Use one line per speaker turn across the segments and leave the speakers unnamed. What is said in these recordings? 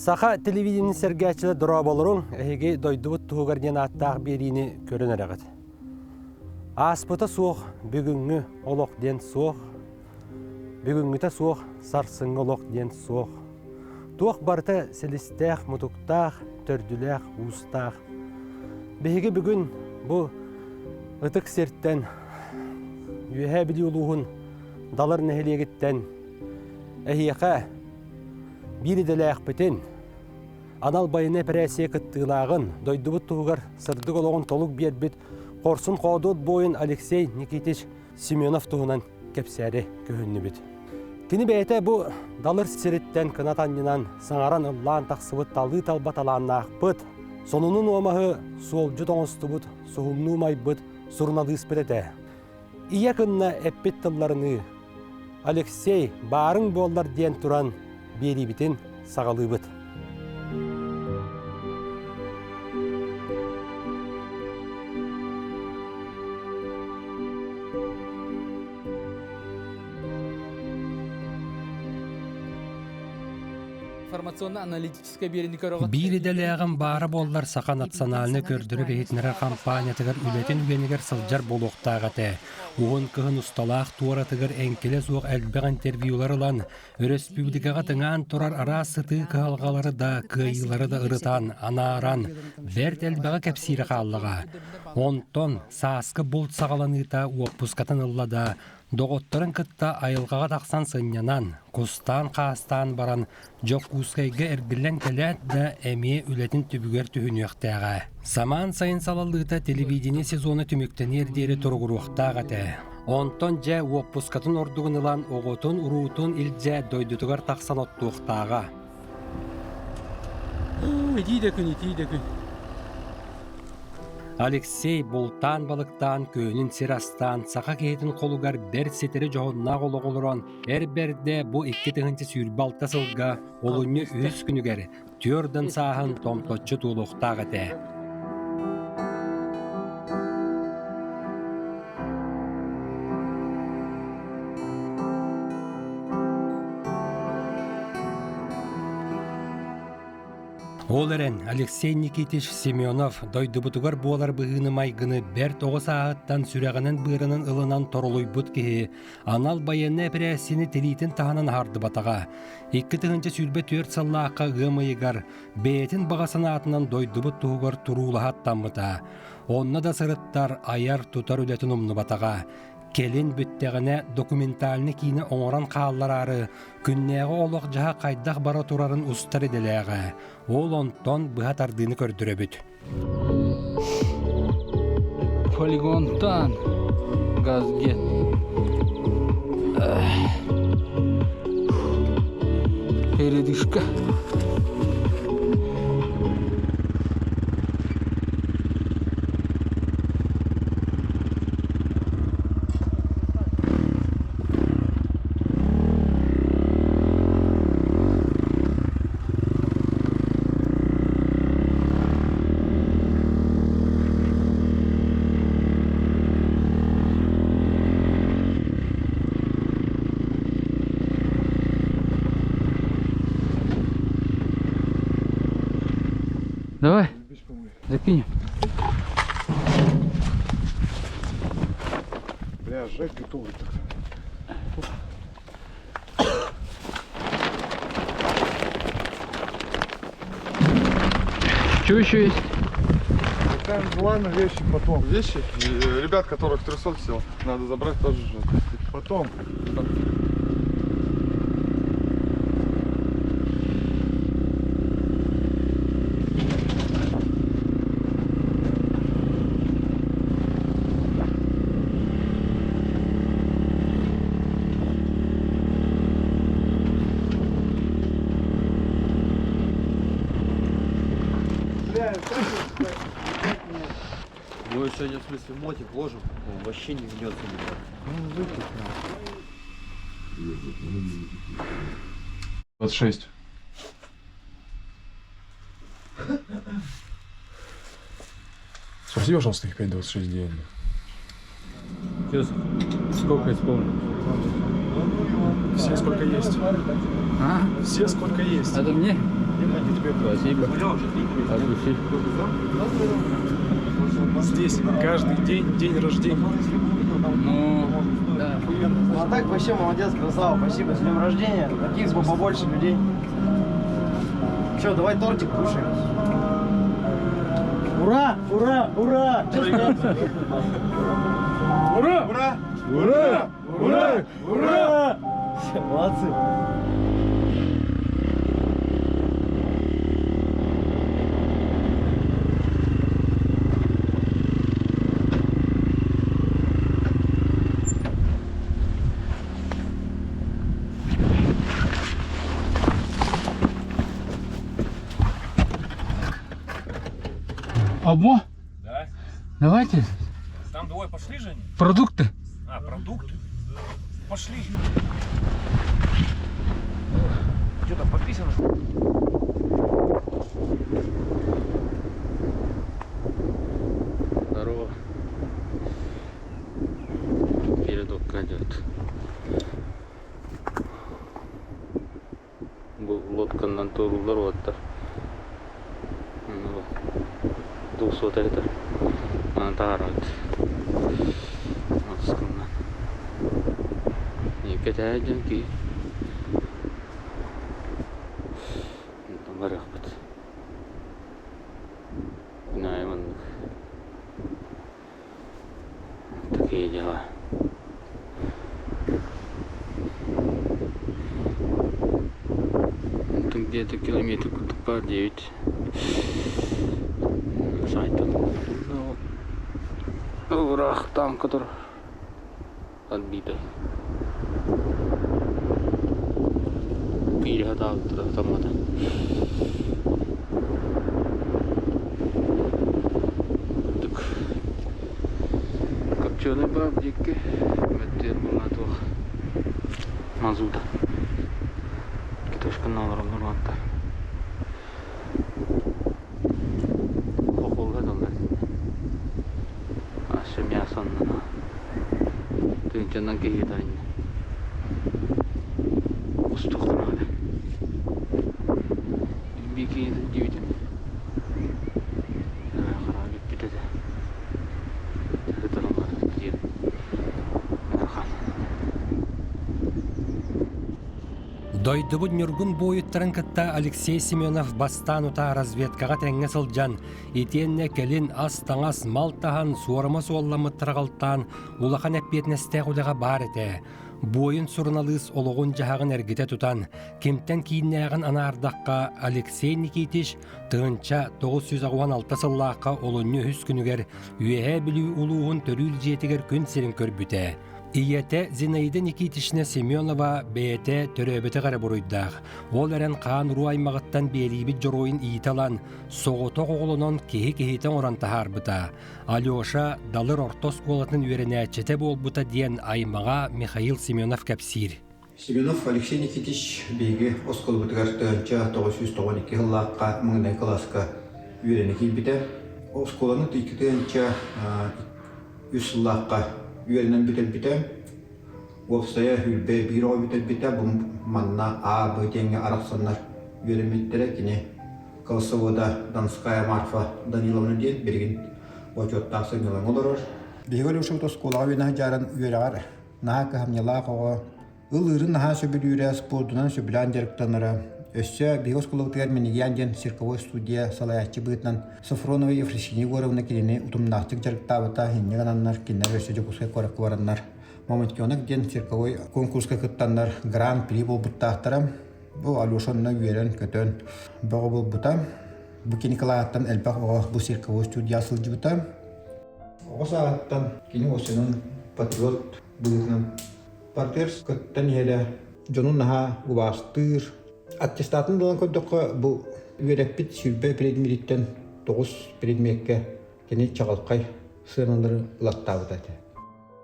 Саха телевидениетин сэргээччилэр дорооболоруҥ, эһиги дойдубут туһугар диэн ааттаах биэриини көрөн эрэҕит. Ааспыта суох бүгүҥҥү олох диэн суох, бүгүҥҥүтэ суох сарсыҥҥы олох диэн суох. Туох барыта силистээх, мутуктаах, төрдүлээх, уустаах. Биһиги бүгүн бу ытык сиртэн Үөһээ Бүлүү улууһун Далыр нэһилиэгиттэн эһиэхэ биир идэлээхпитин, анал байыаннай эпэрээссийэ кыттыылааҕын, дойдубут туһугар сырдык олоҕун толук биэрбит хорсун-хоодуот буойун Алексей Никитич Семенов туһунан кэпсээри көһүннүбүт. Кини бэйэтэ бу Далыр сириттэн кынат анньынан саҥаран ыллаан тахсыбыт талыы-талба талааннаахпыт, сонуну-нуомаһы суолдьут оҥостубут, суһумнуу майбыт суруналыыспыт этэ. Ийэ кынна эппит тылларыныы Алексей баарыҥ буоллар диэн туран биэриибитин саҕалыыбыт.
Биир идэлээҕим баара буоллар Саха национальнай көрдөрөр-иһитиннэрэр хампаанньатыгар үлэтин үгэнигэр сылдьар буолуохтаах этэ. Уһун кыһын усталаах туоратыгар эҥкилэ суох элбэх интервьюлар ылан, өрөспүүбүлүкэҕэ тыҥаан турар араас сытыы кыһалҕалары да, кыайыылары да ырытан, анааран, бэрт элбэҕи кэпсиирэ хааллаҕа. Онтон сааскы булт саҕаланыыта уоппускатын ылла да, доҕотторун кытта айылҕаҕа тахсан сынньанан, кустаан-хаастаан баран Дьокуускайга эргиллэн кэлээт да, эмиэ үлэтин түбүгэр түһүнүөхтээҕэ. Самаан сайын салаллыыта телевидение сезона түмүктэниэр диэри туругуруохтаах этэ. Онтон дьэ уоппускатын ордугун ылан оҕотун-уруутун илдьэ дойдутугар тахсан оттуохтааҕа.
Итии да күн, итии да күн.
Алексей бултаан-балыктаан, күөнүн сир астаан, саха киһитин холугар бэрт ситэри дьоһуннаах олоҕу олорон, Эр бэрдэ бу 2026 сылга олунньу үһүс күнүгэр түөрдэн сааһын томточчу туолуохтаах этэ. Ол эрэн Алексей Никитич Семенов дойдубутугар буолар быһыыны-майгыны бэрт оҕо сааһыттан сүрэҕинэн-быарынан ылынан торолуйбут киһи анал байыаннай эпэрээссийэни тириитин таһынан аһардыбатаҕа. 2024 сыллаахха ыам ыйыгар бэйэтин баҕа санаатынан дойдубут туһугар туруулаһа аттаммыта. Онно да сырыттар айар-тутар үлэтин умнубатаҕа. Кэлин бүттэҕинэ документальнай киинэ оҥорон хааллараары күннээҕи олох-дьаһах хайдах бара турарын устар идэлээҕэ. Ол онтон быһа тардыыны көрдөрөбүт.
Полигонтан газгет. Передышка. Давай, закинем.
Бля, сжечь готовы так.
Что еще есть?
Там ладно, вещи потом.
Вещи? Ребят, которых 300 всего, надо забрать тоже же.
Потом.
Мы сегодня, в смысле, мотик ложим, он вообще не гнется никак.
26. Спроси, пожалуйста, их 5.26 где они.
Сейчас сколько исполнил?
Все сколько есть.
А?
Все сколько есть.
Это мне? Спасибо. От души.
Здесь каждый день день рождения.
Ну, да.
Ну а так вообще молодец, красава, спасибо, с днем рождения. Таких бы побольше людей. Че, давай тортик кушаем. Ура, ура, ура!
Ура! Ура! Ура! Ура! Ура!
Все, молодцы.
Обо?
Да.
Давайте.
Там двое пошли же они?
Продукты.
А, продукты? Пошли. Что там подписано?
Здорово. Передок идет. Бу лодканан туорууллар уолаттар. Двухсот это. Таһаарабыт. Маскынан. Кэтэһэ дьон ки. Барыахпыт. Күн маннык. Такие дела. Тут где-то километр по 9. Сайтон. Враг там, который отбитый. Перегадал автомата. Так. Копченый бабдики. Мөттер була туох. Мазута. Киташка налар олор Хохолга доллар. Аша мясо на. Тыынчанан киһи Устухтанады. Бикини дибитим. Харабит битеде.
Дойдубут Ньургун буойуттарын кытта Алексей Семенов бастаан утаа разведкаҕа тэҥҥэ сылдьан, итиэннэ кэлин ас-таҥас, мал таһан, суорума суолламмыттары аҕалтаан, улахан эппиэтинэстээх үлэҕэ баар этэ. Буойун суруналыыс олоҕун-дьаһаҕын эргитэ тутан, кимтэн кииннээҕин анаардахха, Алексей Никитич 1986 сыллаахха олунньу үһүс күнүгэр Үөһээ Бүлүү улууһун төрүүр дьиэтигэр күн сирин көрбүтэ. Ийэтэ Зинаида Никитична Семенова бэйэтэ төрөөбөтөх эрэ буруйдаах. Ол эрэн хаан уруу аймаҕыттан биэриибит дьоруойун иитэ ылан, соҕотох оҕолонон киһи киһитэ оҥорон таһаарбыта. Алеша Далыр орто оскуолатын үөрэнээччитэ буолбута диэн аймаҕа Михаил Семенов кэпсиир.
Семенов Алексей Никитич биһиги оскуолабытыгар 1992 сыллаахха маҥнай кылааска үөрэнэ киирбитэ. Оскуоланы 2003 сыллаахха үөрэнэн бүтэрбитэ. Уопсайа сүүрбэ биир оҕо бүтэрбитэ. Бу манна А, Б диэҥҥэ арахсаннар үөрэммиттэрэ. Кини колосовода Донская Марфа Даниловна диэн билигин бочуоттаах сынньалаҥ олорор. Биһиги Алешабыт оскуолаҕа үөрэнэ сылдьарын үөрэҕэр наһаа кыһамньылаах оҕо Ыллыырын наһаа сөбүлүүрэ, спордунан сөбүлээн дьарыктанара. Өссө биһиги оскуолабытыгар Минигиан диэн цирковой студия салайааччы быһыытынан Софронова Ефросинья Егоровна кинини утумнаахтык дьарыктаабыта, инньэ гынаннар кинилэр өссө Дьокуускай куоракка бараннар Мамонтенок диэн цирковой конкурска кыттаннар гран-при буолбуттаахтара. Бу Алеша онно үөрэн-көтөн бөҕө буолбута. Бу кини кылааһыттан элбэх оҕо бу цирковой студияҕа сылдьыбыта. Оҕо сааһыттан кини осенын патриот быһыытынан Партер кыттан иһэрэ дьонун наһаа убаастыыр. Аттестатын ылан көрдөххө, бу үөрэппит 20 предметиттэн 9 предмеккэ кини чаҕылхай сыаналары ылаттаабыта этэ.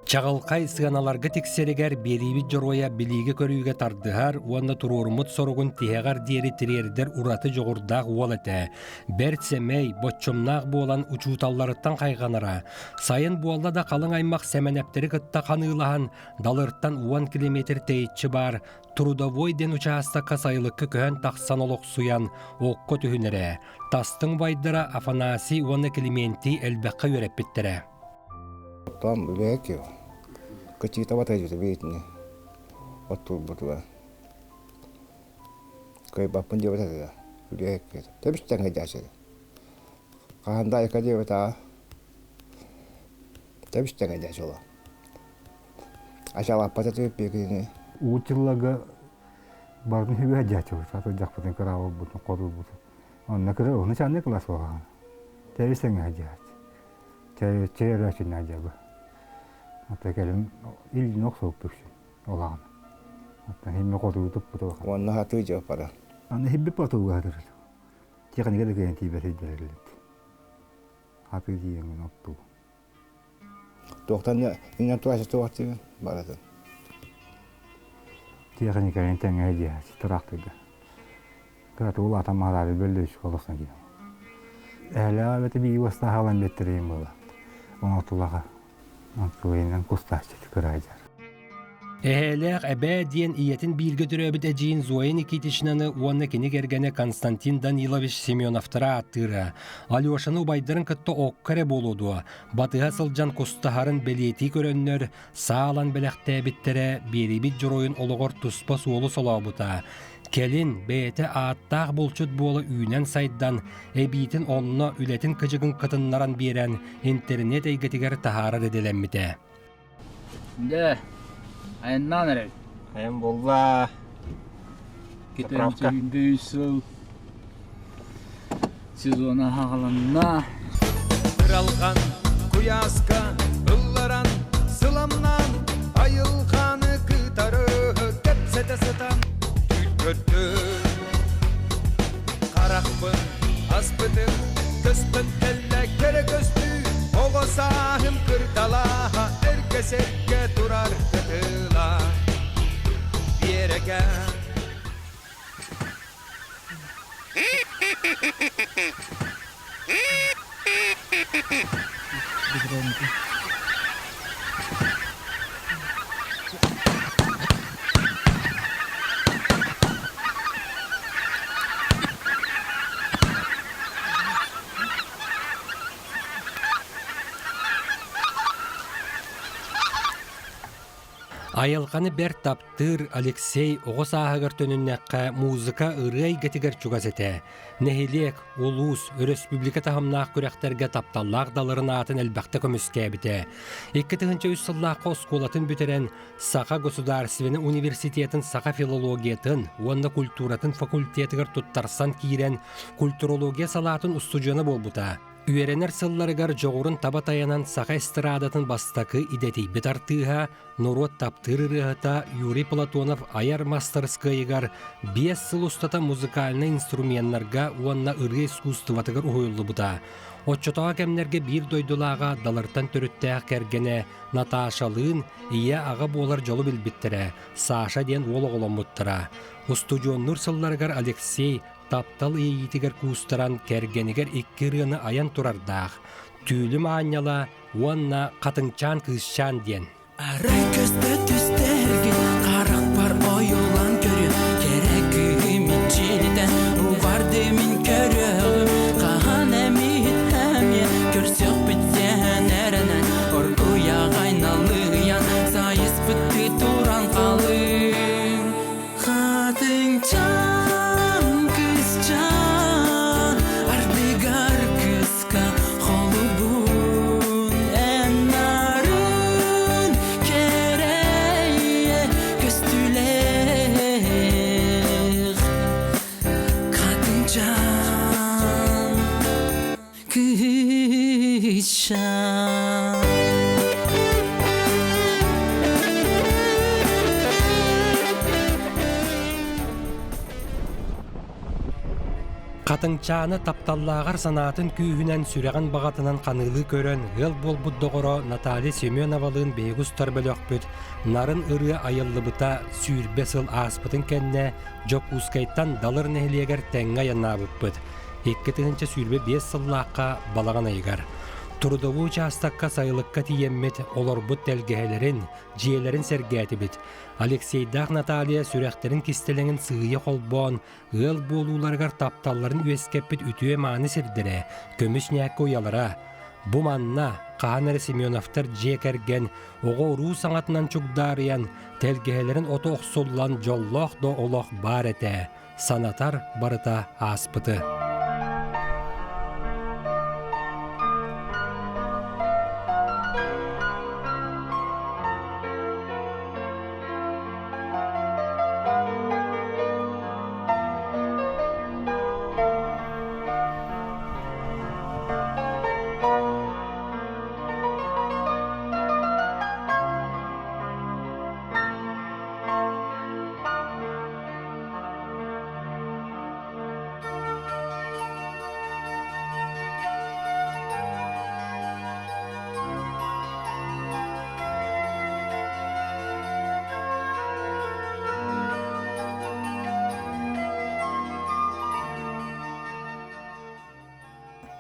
Чаҕылхай сыаналарга тиксэригэр биэриибит дьоруойа билиигэ-көрүүгэ тардыһар уонна туруоруммут соругун тиһэҕэр диэри тириэрдэр ураты дьоҕурдаах уол этэ. Бэрт сэмэй, боччумнаах буолан учууталларыттан хайҕанара. Сайын буолла да халыҥ аймах Сэмэнэптэри кытта ханыылаһан, Далыртан 10 километр тэйиччи баар Трудовой диэн учаастакка сайылыкка көһөн тахсан олохсуйан, окко түһүнэрэ. Тастыҥ убайдара Афанасий уонна Климентий элбэххэ үөрэппиттэрэ.
Оттон үлэһит кычыытаба тайжыта биитини оттуурбутугар кыайбаппын диэбит этэ үлэһит тэбис-тэҥҥэ дьаачыга хаһан да айка диэбит аа тэбис-тэҥҥэ дьаачыла ачалааппат этибит биһигини
Уу дьылларга барын үһүгэ дьаачыбыт атырдьахпытын кыраабылбытын хотуурбутун онно кыра уһуну чаанныы кылаас буолаҕын тэбис-тэҥҥэ дьаачы Чэй өрөөчүннээх дьабы. Ата кэлин илдьин охсуоппут үксүн улахан. Оттон химми хотугу туппут улахан.
Уонна хатыы дьыаппара.
Аны хибби потуга хатыр. Тиэхинигэ да кыайан тиийбэт сирдэриллит. Хатыы тиийэҥин оттуу.
Туохтан иннэн туаша туохтыгын баратын.
Тиэхиникэйин тэҥҥэ дьиэ тыраахтырга. Кырата улаатан маһараары бөллөйүс олохсон киирэн. Эһэлээх эбэтэ биир уостаах бэттэриин буола. Оҥотулаха. Онтулайынан кустааччы кыраайдьар.
Эһээлээх эбээ диэн ийэтин бииргэ төрөөбүт эдьиийин Зоя Никитичнаны уонна кини кэргэнэ Константин Данилович Семеновтары ааттыыра. Алешаны убайдарын кытта окко эрэ буолуо дуо, батыһа сылдьан кустаһарын бэлиэтии көрөннөр, саалан бэлэхтээбиттэрэ биэрибит дьоруойун олоҕор туспа суолу солообута. Кэлин бэйэтэ ааттаах булчут буола үүнэн-сайдан, эбиитин онно үлэтин кыдьыгын кытыннаран биэрэн, интернет эйгэтигэр таһаарар идэлэммитэ.
Дьэ, айаннаан эрэбит.
Айан буолла.
Заправка. сыл сезона хаҕаланна.
Ыралҕан куйааска ылларан, сыламнаан, айылҕаны кытары кэпсэтэ сытан түүл көрдүм. Харахпын аспытым көстөн кэллэ кэрэ көстүү, оҕо сааһым кырдалааһа эргэ сэргэ турар кытыла. Биэрэкэ
Айылҕаны бэрт таптыыр Алексей оҕо сааһыгар төнүннэххэ музыка ырыа эйгэтигэр чугас этэ. Нэһилиэк, улуус, өрөспүүбүлүкэ таһымнаах күрэхтэргэ тапталлаах даларын аатын элбэхтэ көмүскээбитэ. 2003 сыллаахха оскуолатын бүтэрэн, Саха государственнай университетын саха филологиятын уонна культуратын факультетыгар туттарсан киирэн, культурология салаатын устудьуона буолбута. Үөрэнэр сылларыгар дьоҕурун таба тайанан саха эстрадатын бастакы идэтийбит артыыһа, норуот таптыыр ырыаһыта Юрий Платонов айар мастарыскыайыгар 5 сыл устата музыкальнай инструменнарга уонна ырыа искусствотыгар уһуйуллубута. Оччотооҕу кэмнэргэ биир дойдулааҕа Далыртан төрүттээх кэргэнэ Наташалыын ийэ-аҕа буолар дьолу билбиттэрэ, Саша диэн уол оҕоломмуттара. Устудьуоннуур сылларыгар Алексей таптал иэйиитигэр куустаран кэргэнигэр икки ырыаны айан турардаах «Түүлүм аанньала» уонна «Хатыҥчаан кыысчаан» диэн.
Арай көстө түстэргин харахпар ойуулан көрүө кэрэ кыыһым иччилитэн убарды мин көрүөҕүм хаһан эмит эмиэ көрсөхпүт диэн эрэнэн оргуйаҕай налыйан сайыспыттыы туран халыҥ Хатыҥчаан кыысчаан ардыгар кыска холубун эн нарын кэрэйэ көстүүлээх Хатыҥчаан кыысчаан
Хатыҥчааны тапталлааҕар санаатын күүһүнэн сүрэҕин баҕатынан ханыылыы көрөн ыал буолбут доҕоро Наталья Семеновалыын биһиги устар бөлөхпүт нарын ырыа айыллыбыта 20 сыл ааспытын кэннэ Дьокуускайтан Далыр нэһилиэгэр тэҥҥэ айаннаабыппыт. 2025 сыллаахха балаҕан ыйыгар. Трудовой учаастакка сайылыкка тиийэммит олорбут тэлгэһэлэрин, дьиэлэрин сэргээтибит. Алексейдаах Наталья сүрэхтэрин кистэлэҥин сыыйа холбоон, ыал буолууларыгар тапталларын үөскэппит үтүө-мааны сирдэрэ, көмүс ньээккэ уйалара. Бу манна хаһан эрэ Семеновтар дьиэ кэргэн оҕо-уруу саҥатынан чугдаарыйан, тэлгэһэлэрин ото охсуллан дьоллоох да олох баар этэ, санатар барыта ааспыты.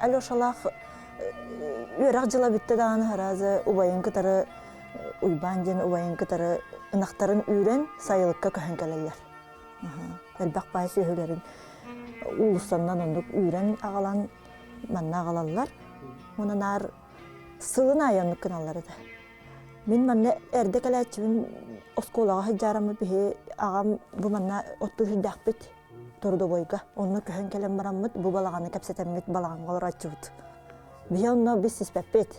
Алешалаах үөрэх дьыла бүттэ даҕаны аразы убайын кытары Уйбаан диэн убайын кытары ынахтарын үүрэн сайылыкка көһөн кэлэллэр. Элбэх баай сүөһүлэрин уулуссаннан оннук үүрэн аҕалан манна аҕалаллар. Онон наар сылын аайы оннук гыналлар этэ. Мин манна эрдэ кэлээччибин оскуолаҕа сылдьаараммыт биһи аҕам бу манна оттуу сылдьаахпыт трудовойга. Онно көһөн кэлэн бараммыт бу балаҕаны кэпсэтэммит балаҕаҥҥа олорооччубут. Биһи онно билсиспэппит.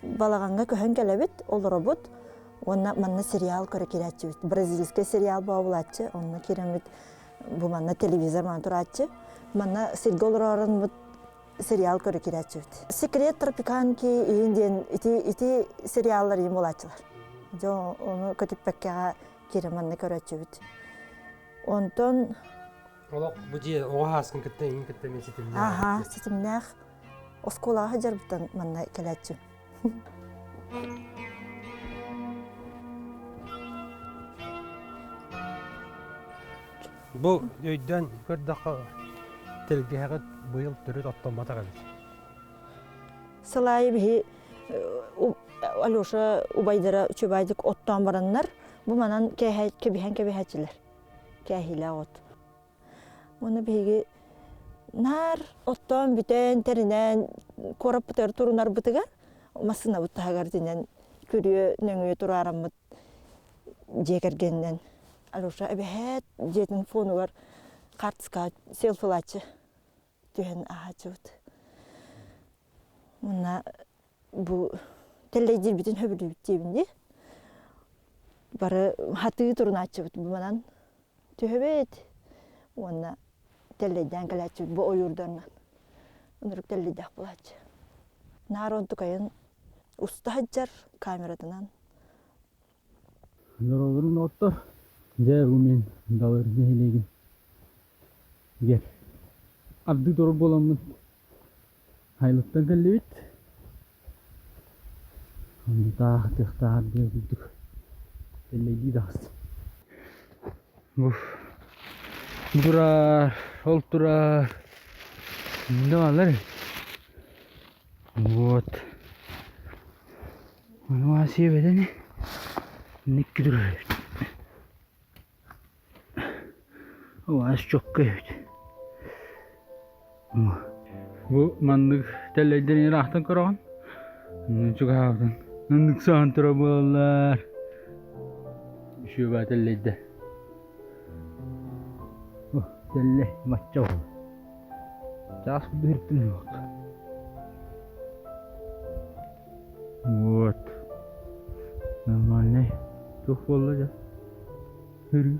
Балаҕаҥҥа көһөн кэлэбит, олоробут уонна манна сериал көрө киирээччибит. Бразильскай сериал буолааччы, онно киирэммит бу манна телевизор манна турааччы. Манна сиргэ олорорунбут сериал көрө киирээччибит. Секрет тропиканки иин диэн ити ити сериаллар иин буолааччылар. Дьэ ону көтүппэккэҕэ киирэн манна көрөөччүбүт. Онтон
Олох бу дьиэ оҕо ааскын кытта иин кытта эмиэ ситимнээх.
Аха, ситимнээх. Оскуолаҕа сылдьарбыттан манна кэлээччим.
Бу өйдөөн көрдөххө тэлгэһэҕит быйыл төрүт оттоммотох эбит.
Сыл аайы биһи Алеша убайдара үчүгэйдик оттоон бараннар, бу манан кэбиһэн кэбиһээччилэр. Кээһиилээх от. Уонна биһиги наар оттоон бүтэн, тэринэн, куораппытыгар турунарбытыгар массыынабыт таһыгар итинэн күрүө нөҥүө тураараммыт дьиэ кэргэнинэн Алеша эбэһээт дьиэтин фонугар хаартыскаҕа селфилааччы түһэн ааһааччыбыт. Уонна бу тэллэйдиирбитин сөбүлүүбүт диэбин дии. Бары хатыы турунааччыбыт бу манан түһэбит уонна тэллэйдээн кэлээччибит бу ойуурдарынан. Ынырык тэллэйдээх буолааччы. Наар онтукайын уста сылдьар камератынан.
Доролорун оттор. Дьэ, бу мин Далыр нэһилиэгин гэр. Ардыы турар буоламмын Хайлыттан кэллибит. Оннутаах тыахтаах диэн курдук тэллэйдии таҕыстым. Бу турар, ол турар. Мында Вот. Ону сиэбэтэн никки турар эбит. Аас чокка эбит. Бу маннык тэллэйдэрин ыраахтан көрөҕүн. Чугаһаабытын. Маннык саһан турар буолаллар. Үчүгэй тэллэйдэр. Тэллэй мачча буолла. Чаас курдук иһиттим. Вот. Нормальный. Туох буолла дьэ? Хөрүүр.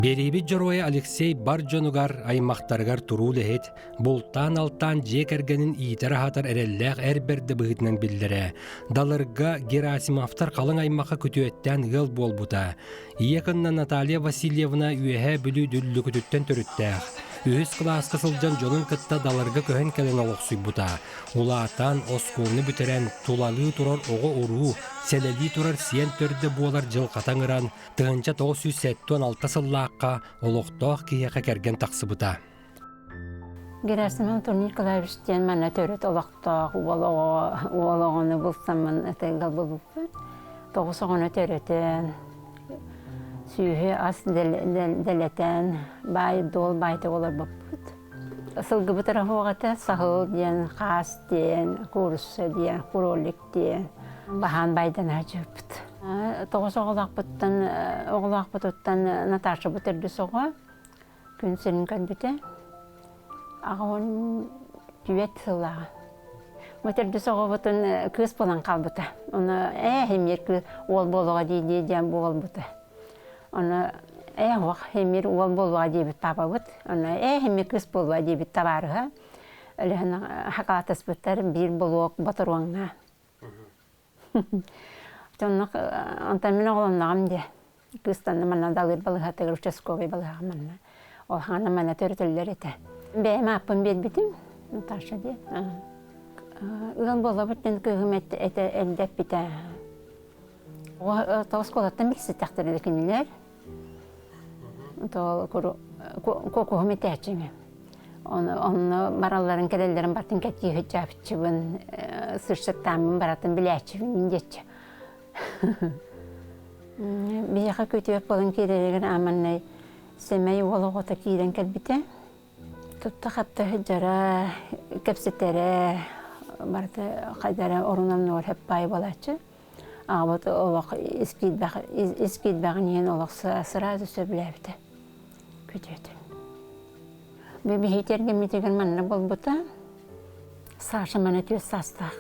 Биэриибит дьоруойа Алексей бар дьонугар, аймахтарыгар туруу үлэһит, бултаан-алтаан дьиэ кэргэнин иитэр-аһатар эрэллээх эр бэрдэ быһыытынан биллэрэ. Далырга Герасимовтар халыҥ аймахха күтүөттээн ыал буолбута. Ийэ кынна Наталья Васильевна Үөһээ Бүлүү Дүллүкүтүттэн төрүттээх. Үһүс кылааска сылдьан дьонун кытта Даларга көһөн кэлэн олохсуйбута. Улаатан, оскуоланы бүтэрэн, тулалыы турар оҕо-уруу, сэлэлии турар сиэн төрдө буолар дьылҕата ыҥыран, 1976 сыллаахха олохтоох киһиэхэ кэргэн тахсыбыта.
Герасим Антон Николаевич диэн манна төрүт олохтоох уол оҕо уол оҕону булсаммын ытыгал булбуппун. Тоҕус оҕону төрөтөн, сүүһү ас дэлэтэн, баай-дуол баайтык олорбуппут. Сылгыбыт эрэ этэ, саһыл диэн, хаас диэн, куурусса диэн, кролик диэн баһаан байдан сылдьыбыппыт. Тоҕус оҕолоохпуттан оҕолоохпутуттан Наташабыт төрдүс оҕо күн сирин көрбүтэ. Аҕабын түөрт сыллааҕа. Бу төрдүс оҕобутун кыыс буолан хаалбыта. Ону ээ химир кыыс уол буолуоҕа дии-дии диэн буолбута. Ону ээ ох химир уол буолуоҕа диэбит папабыт. Ону ээ химир кыыс буолуоҕа диэбит табаарыһа. Өлөһөн хакаатаспыттар биир болуок ботуруоҥҥа. Оннук онтон мин оҕолонноҕум дии. Кыыстанна манна далыыр балыыһатыгар участковай балыыһаҕа манна. Ол хаана манна төрөтөллөр этэ. Бэйэм ааппын биэрбитим Наташа диэн. Ыал буолабыт диэн кыыһым этэ эрдэ эппитэ. Оскуолаттан билситтэхтэрэ кинилэр. Куокуһум этээччиҥ. Онно баралларын кэлэллэрин бартын кэтии сылдьаабыччыбын, сырсыктааммын баратын билээччибин диэччи. Биһиэхэ күтүөт буолан киирэригэр ааманнай сэмэй уол оҕото киирэн кэлбитэ. Тутта-хапта сылдьара, кэпсэтэрэ, барыта хайдара орун-оннугар сөп баай буолааччы. Аҕабыт олох ис киирбэх ис киирбэҕин иһин олох сразу сөбүлээбитэ күтүөтүн. Биһи тиэргэммитигэр манна буолбута. Саша маны түөс саастаах.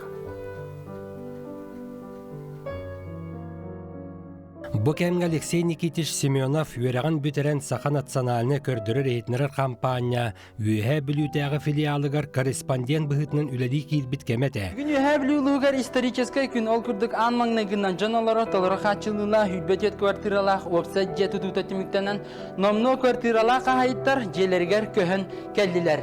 Бу кэмҥэ Алексей Никитич Семенов үөрэҕин бүтэрэн Саха национальнай көрдөрөр-иһитиннэрэр хампаанньа Үөһээ Бүлүүтээҕи филиалыгар корреспондент быһыытынан үлэлии киирбит кэмэ этэ.
Бүгүн Үөһээ Бүлүү улууһугар историческай күн ол курдук аан маҥнайгынан дьон олоро толору хааччыллыылаах 24 квартиралаах уопсай дьиэ тутуута түмүктэнэн номнуо квартиралаах хаһаайыттар дьиэлэригэр көһөн кэллилэр.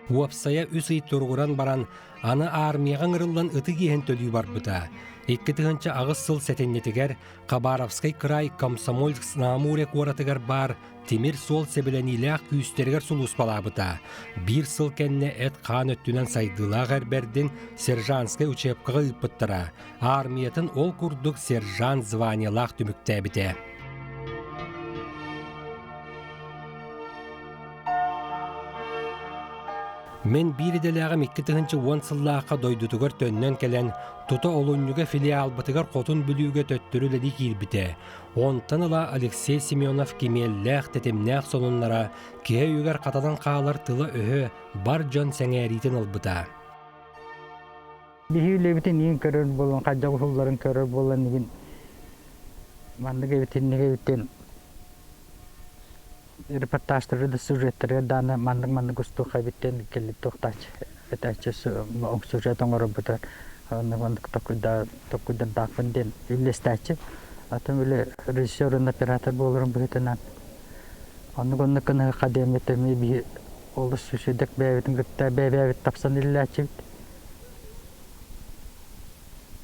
Уопсайа үс ый туругуран баран, аны армияҕа ыҥырыллан ытык иэһин төлүү барбыта. 2008 сыл сэтинньитигэр Хабаровскай кыраай Комсомольск-на-Амуре куоратыгар баар тимир суол сэбилэниилээх күүстэригэр сулууспалаабыта. Биир сыл кэннэ эт-хаан өттүнэн сайдыылаах эрбэрдин сержантскай учебкаҕа ыыппыттара. Армиятын ол курдук сержант званиелаах түмүктээбитэ. Мин биир идэлээҕим 2010 сыллаахха дойдутугар төннөн кэлэн, тута олунньуга филиалбытыгар Хотун Бүлүүгэ төттөрү үлэлии киирбитэ. Онтон ыла Алексей Семенов кимиэллээх, тэтимнээх сонуннара киһи өйүгэр хатанан хаалар тыла-өһө бар дьон сэҥээриитин ылбыта.
Биһи үлэбитин иин көрөр буолан, хайдах уһулларын көрөр буолан игин маннык эбит, инник эбит репортажтары да сюжеттары дааны маннык-маннык устуохха эбиттэн кэлли туохтаач этээччи сюжет оҥоробута маннык токуйдардаахпын диэн үллэстээччи атын үлэ режиссер уонна оператор буоларын быһыытынан оннук оннук гыныһыахха диэммит эмиэ биһи олус сүдүк бэйэбитин кытта бэйэбит тапсан иллээччибит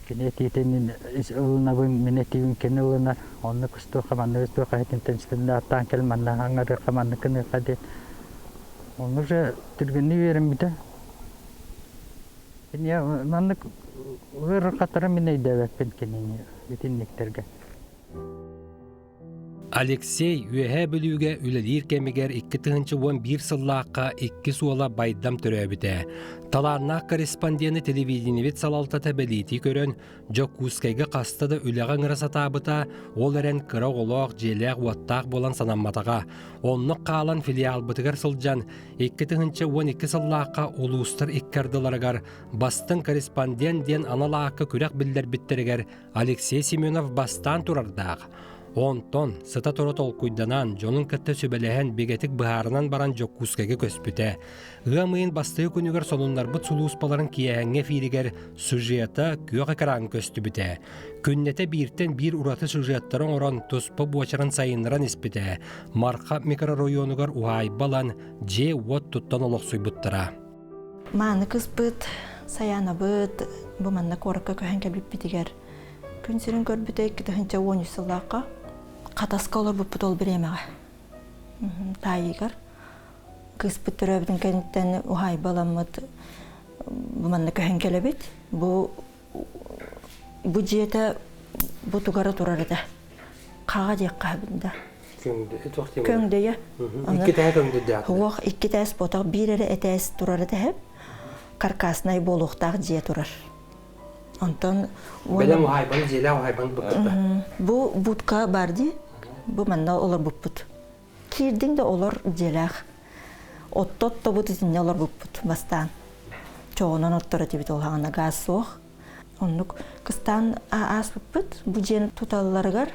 Кини этиитин ылынабын, мин этиибин кини ылынар. Оннук устуохха, маннык устуохха итинтэн аттаан кэл, манна аҥарыахха, маннык гыныахха диэн. Онно уже түргэнник үөрэммитэ. Киниэ маннык ыарырҕатара мин өйдөөбөппүн кинини итинниктэргэ.
Алексей Үөһээ Бүлүүгэ үлэлиир кэмигэр 2011 сыллаахха икки суола Байдам төрөөбүтэ. Талааннаах корреспондены телевидениебит салалтата бэлиэтии көрөн, Дьокуускайга хаста да үлэҕэ ыҥыра сатаабыта, ол эрэн кыра оҕолоох, дьиэлээх-уоттаах буолан санамматаҕа. Оннук хаалан филиалбытыгар сылдьан, 2012 сыллаахха улуустар икки ардыларыгар бастыҥ корреспондент диэн анал аакка күрэх биллэрбиттэригэр Алексей Семенов бастаан турардаах. Онтон сыта-тура толкуйданан, дьонун кытта сүбэлэһэн, бигэтик быһаарынан баран Дьокуускайга көспүтэ. Ыам ыйын бастакы күнүгэр сонуннарбыт сулууспаларын киэһэҥҥи эфиригэр сюжета күөх экраҥҥа көстүбүтэ. Күннэтэ бииртэн биир ураты сюжеттары оҥорон, туспа буочарын сайыннаран испитэ. Марха микрорайонугар уһаайба ылан, дьиэ-уот туттан олохсуйбуттара.
Мааны кыспыт, Саянабыт бу манна куоракка көһөн кэлбиппитигэр күн сирин көрбүтэ 2013 сыллаахха Хатаска олорбуппут ол бириэмэҕэ. Таайыгар кыыспыт төрөөбүтүн кэнниттэн уһаайба ыламмыт бу манна көһөн кэлэбит. Бу бу дьиэтэ бу тугара турар этэ. Хаҕа диэххэ сөбүн да. Көҥдөйө.
Икки тээ көҥдөйдөөх.
Суох, икки тээс ботох биир эрэ этээс турар этэ. Каркаснай буолуохтаах дьиэ турар. Онтон
Бэлэм уһаайбаны дьиэлээх уһаайбаны буккутта.
Бу будка бар дии. Бу манна олорбуппут. Киирдиҥ да олор дьиэлээх. Оттот тобут итиннэ олорбуппут бастаан. Чоҕунан оттор этибит ол хаҕана газ суох. Оннук кыстаан ааспыппыт. Бу дьиэни туталларыгар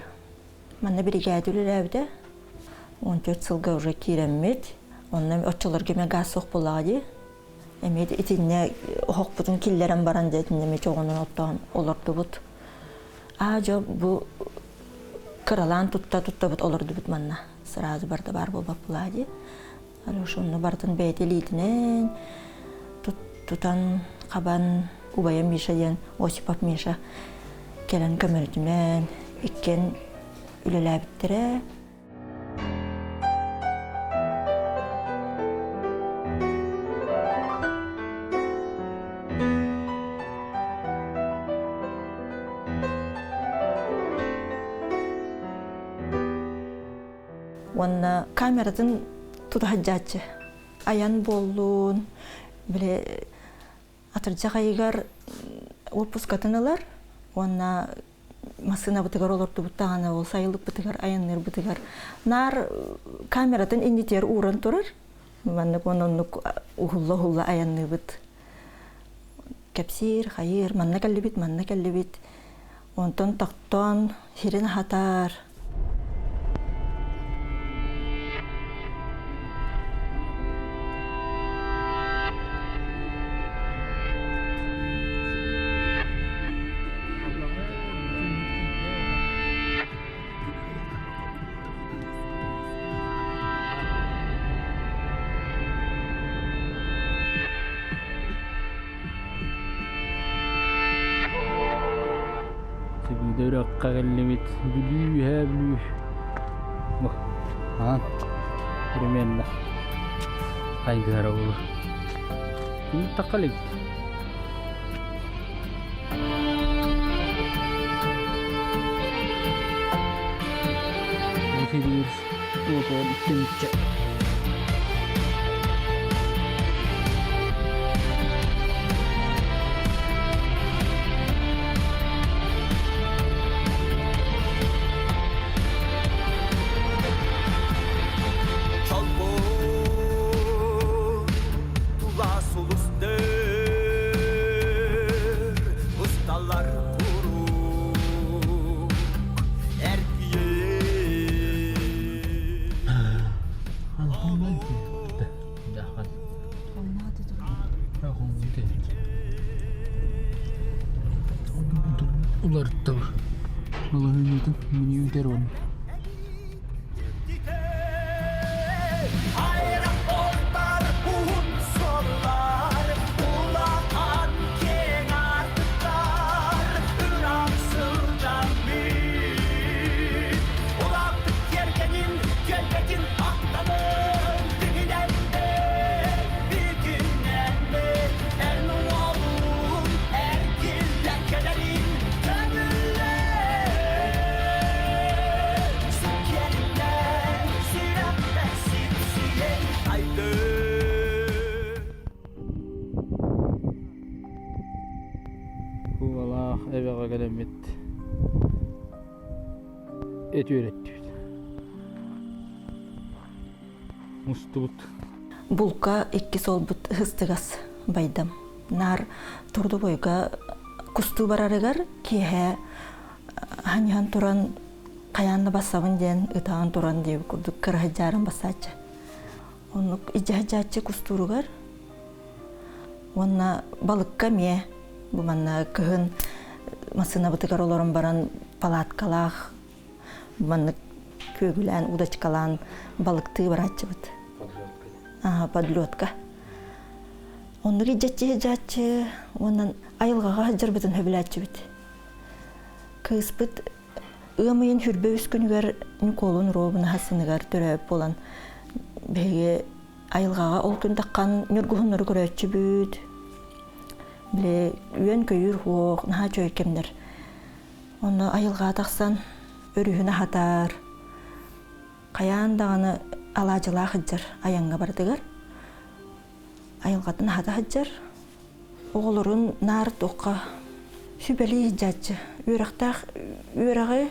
манна биригээдэ үлэлээбитэ. 14 сылга уже киирэммит. Онно оччолорго эмэ газ суох буоллаҕа дии. Эмиэ итиннэ оһохпутун киллэрэн баран дьэ итиннэ эмиэ чоҕунан оттоон олордубут. Аа дьэ бу кыралаан тутта туттабыт олордубут манна. Сразу барда баар буолбаппылаа дии. Алеша онно барытын бэйэтэ илиитинэн тутан хабан убайа Миша диэн Осипов Миша кэлэн көмөлөтүнэн иккиэн үлэлээбиттэрэ. Уонна камератын тута сылдьааччы. Айан буоллун, били атырдьах айыгар уоппускатын ылар уонна массыынабытыгар олордубут даҕаны ол сайылыкпытыгар айанныырбытыгар наар камератын иннитигэр ууран турар. Маннык уонна оннук уһулла-уһулла айанныыбыт. Кэпсиир, хайыыр, манна кэллибит, манна кэллибит. Онтон тохтоон сирин аһатар.
Сибиирдэ үрэххэ кэллибит. Бүлүү үһээ Бүлүү. Аан примерно хайгыһара буолуо. Тахха иликпит. Бу Түмүкчэ.
Чолбон тула сулустар усталар куруук
Уларыттабы. Балаһыанньатын меню уон.
Аэропорттар уһун суоллар, улахан киэҥ аартыктар, ыраах сылдьан мин. Улааппыт тиэргэнин, түөлбэтин ахтабын, тигинэннэ, бүтүннэннэ, эн уолуҥ эргиллэн кэлэрин көҥүллээ.
Кубалаах эбэҕэ кэлэммит эт үөрэттибит. Мустубут.
Булка икки суолбут ыһыстыгас байдам. Наар трудовойга кустуу барарыгар киэһэ ханьыһан туран Хайаан да бассабын диэн ытаан туран диэбит курдук кыраһыдьаарын бассааччы. Оннук идьэһдьааччы кустууругар уонна балыкка эмиэ бу манна кыһын массыынабытыгар олорон баран палаткалаах маннык күөгүлээн удочкалаан балыктыы барааччыбыт. Подлётка. Оннук идьэччи уонна айылҕаҕа сылдьарбытын сөбүлээччибит. Кыыспыт ыам ыйын хүрбэ үс күнүгэр Ньукуолун Робунаһа сыныгар төрөөбүт буолан биһиги айылҕаҕа ол күн таххан ньургуһуннары көрөөччүбүт. Били үөн-көйүүр хуох, наһаа үчүгэй кэмнэр. Онно айылҕаҕа тахсан өрүһүн аһатар, хайаан даҕаны алаадьылаах сылдьар айаҥҥа барытыгар айылҕатын аһата сылдьар. Оҕолорун наар туохха сүбэлии сылдьааччы. Үөрэхтээх үөрэҕи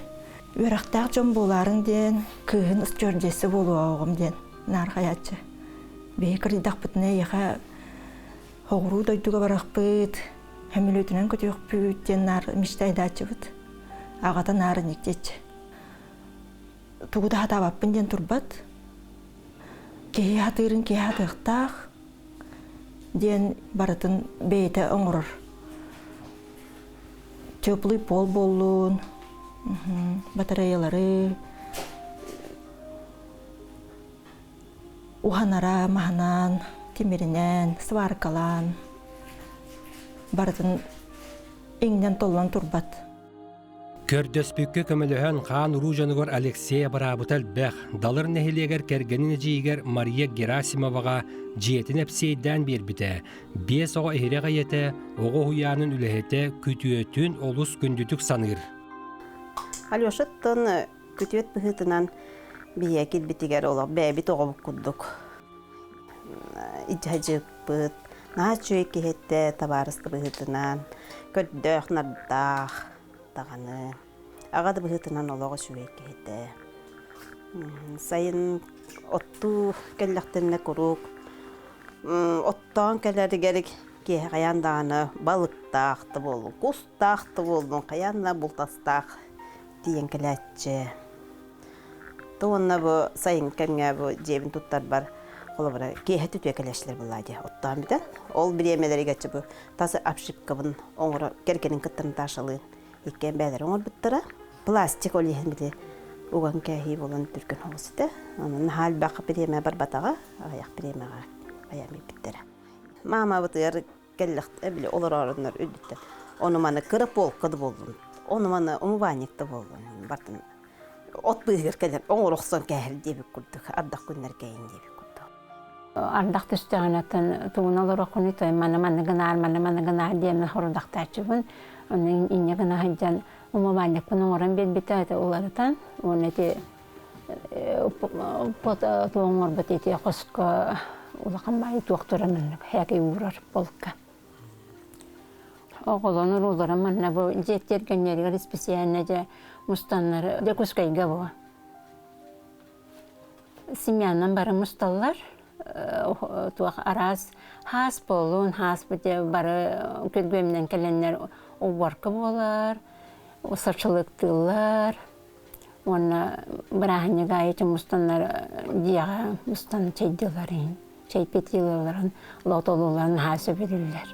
үөрэхтээх дьон буолаарыҥ диэн кыыһын стюардесса буолуоҕум диэн наар хайааччы. Биһи кырыйдахпытына эйиэхэ соҕуруу дойдуга барахпыт, сөмөлүөтүнэн көтүөхпүт диэн наар мечтайдааччыбыт. Аҕата наар инник диэччи. Тугу да сатаабаппын диэн турбат. Киһи сатыырын киһи сатыахтаах диэн барытын бэйэтэ оҥорор. Теплый пол буоллун, батареялары, уһанара маһынан, тимиринэн, сваркалаан барытын иҥнэн-толлон турбат.
Көрдөспүккэ көмөлөһөн хаан уруу дьонугар Алексей абыраабыта элбэх. Далыр нэһилиэгэр кэргэнин эдьиийигэр Мария Герасимоваҕа дьиэтин эпсиэйдээн биэрбитэ. Биэс оҕо иһирэх ийэтэ, оҕо уһуйаанын үлэһитэ күтүөтүн олус күндүтүк саныыр.
Алешаттан күтүөт быһыытынан биһиэхэ киирбитигэр олох бэйэбит оҕобут курдук идьэдьыппыт, наһаа үчүгэй киһи этэ табаарыска быһыытынан, көрдөөх-нардаах даҕаны, аҕа да быһыытынан олох үчүгэй киһи этэ. Сайын оттуу кэллэхтэринэ куруук оттоон кэлэригэр киэһэ хайаан даҕаны балыктаах да буоллун, кустаах да буоллун, хайаан да бултастаах тиийэн кэлээччи. То уонна бу сайын кэмҥэ бу дьиэбин туттарбар холобура киэһэ түтүө кэлээччилэр буоллаа дии оттоон бүтэн. Ол бириэмэлэригэр бу тас обшивкабын оҥоро кэргэнин кытта Наташалыын иккиэн бэйэлэрэ оҥорбуттара. Пластик ол иһин били уган кээһии буолан түргэн соҕус этэ. Онон наһаа элбэх бириэмэ барбатаҕа, аҕыйах бириэмэҕэ айаан биэрбиттэрэ. Маамабытыгар кэллэхтэ били олорооруннар үрдүттэн ону маны кыра полка да буоллун ону маны умывальник да буоллун бартын от быыһыгар кэлэр оҥоро охсон кээһэр диэбит курдук ардах күннэр кэйин диэбит курдук
Ардах түстэҕинэ тугун олороххунуй той маны маны гынаар маны маны гынаар диэммин хорудахтааччыбын ону инньэ гына сылдьан умывальникпын оҥорон биэрбитэ это уларытан уонна ити оҥорбут ити хоско улахан баайы туох туран маннык һээкэй уурар полка. Оҕолонор уулара манна бу дьиэ тиэргэннэригэр исписээннэ дьэ мустаннар Дьокуускайга бу. Семьянан бары мусталлар туох араас хаас буолуун хаас бары күргүөмнэн кэлэннэр уборка буолар сарчылыктыыллар Уонна бырааһынньык аайы мустаннар дьиэҕэ мустан чэйдиилэрин, чэйпитиилэрин, лотолууларын наһаа сөбүлүүллэр.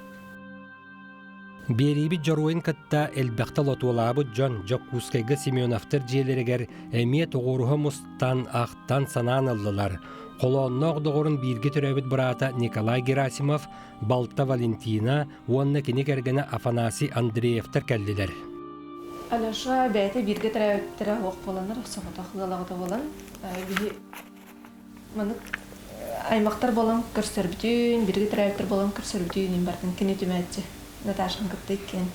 Биэриибит дьоруойун кытта элбэхтэ лотуолаабыт дьон Дьокуускайга Семеновтар дьиэлэригэр эмиэ тоҕуоруһа мустан, ахтан, санаан ыллылар. Холоонноох доҕорун бииргэ төрөөбүт быраата Николай Герасимов, балта Валентина уонна кини кэргэнэ Афанасий Андреевтар кэллилэр.
Алеша бэйэтэ бииргэ төрөөбүттэрэ суох буоланнар, соҕотох ыал аҕата буолан, биһи маннык аймахтар буолан көрсөрбүтүн, бииргэ төрөөбүттэр буолан көрсөрбүтүн иһин барытын кини түмээччи Наташаны кытта иккиэн.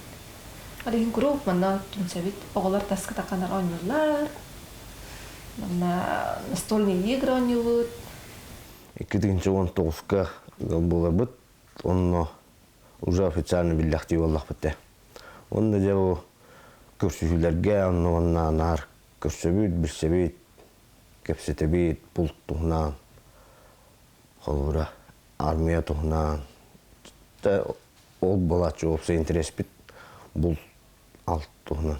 Ол иһин куруук манна түмсэбит. Оҕолор таска тахханар оонньууллар. Манна настольные игры оонньуубут.
2019-ка ыал буоларбыт. Онно уже официально биллэхтии буоллахпыт дээ. Онно дьэ бу көрсүһүүлэргэ онно уонна наар көрсөбүт, билсэбит, кэпсэтэбит, булт туһунан, холобура, армия туһунан. Ол буолааччы уопсай интэриэспит булт алт туһунан.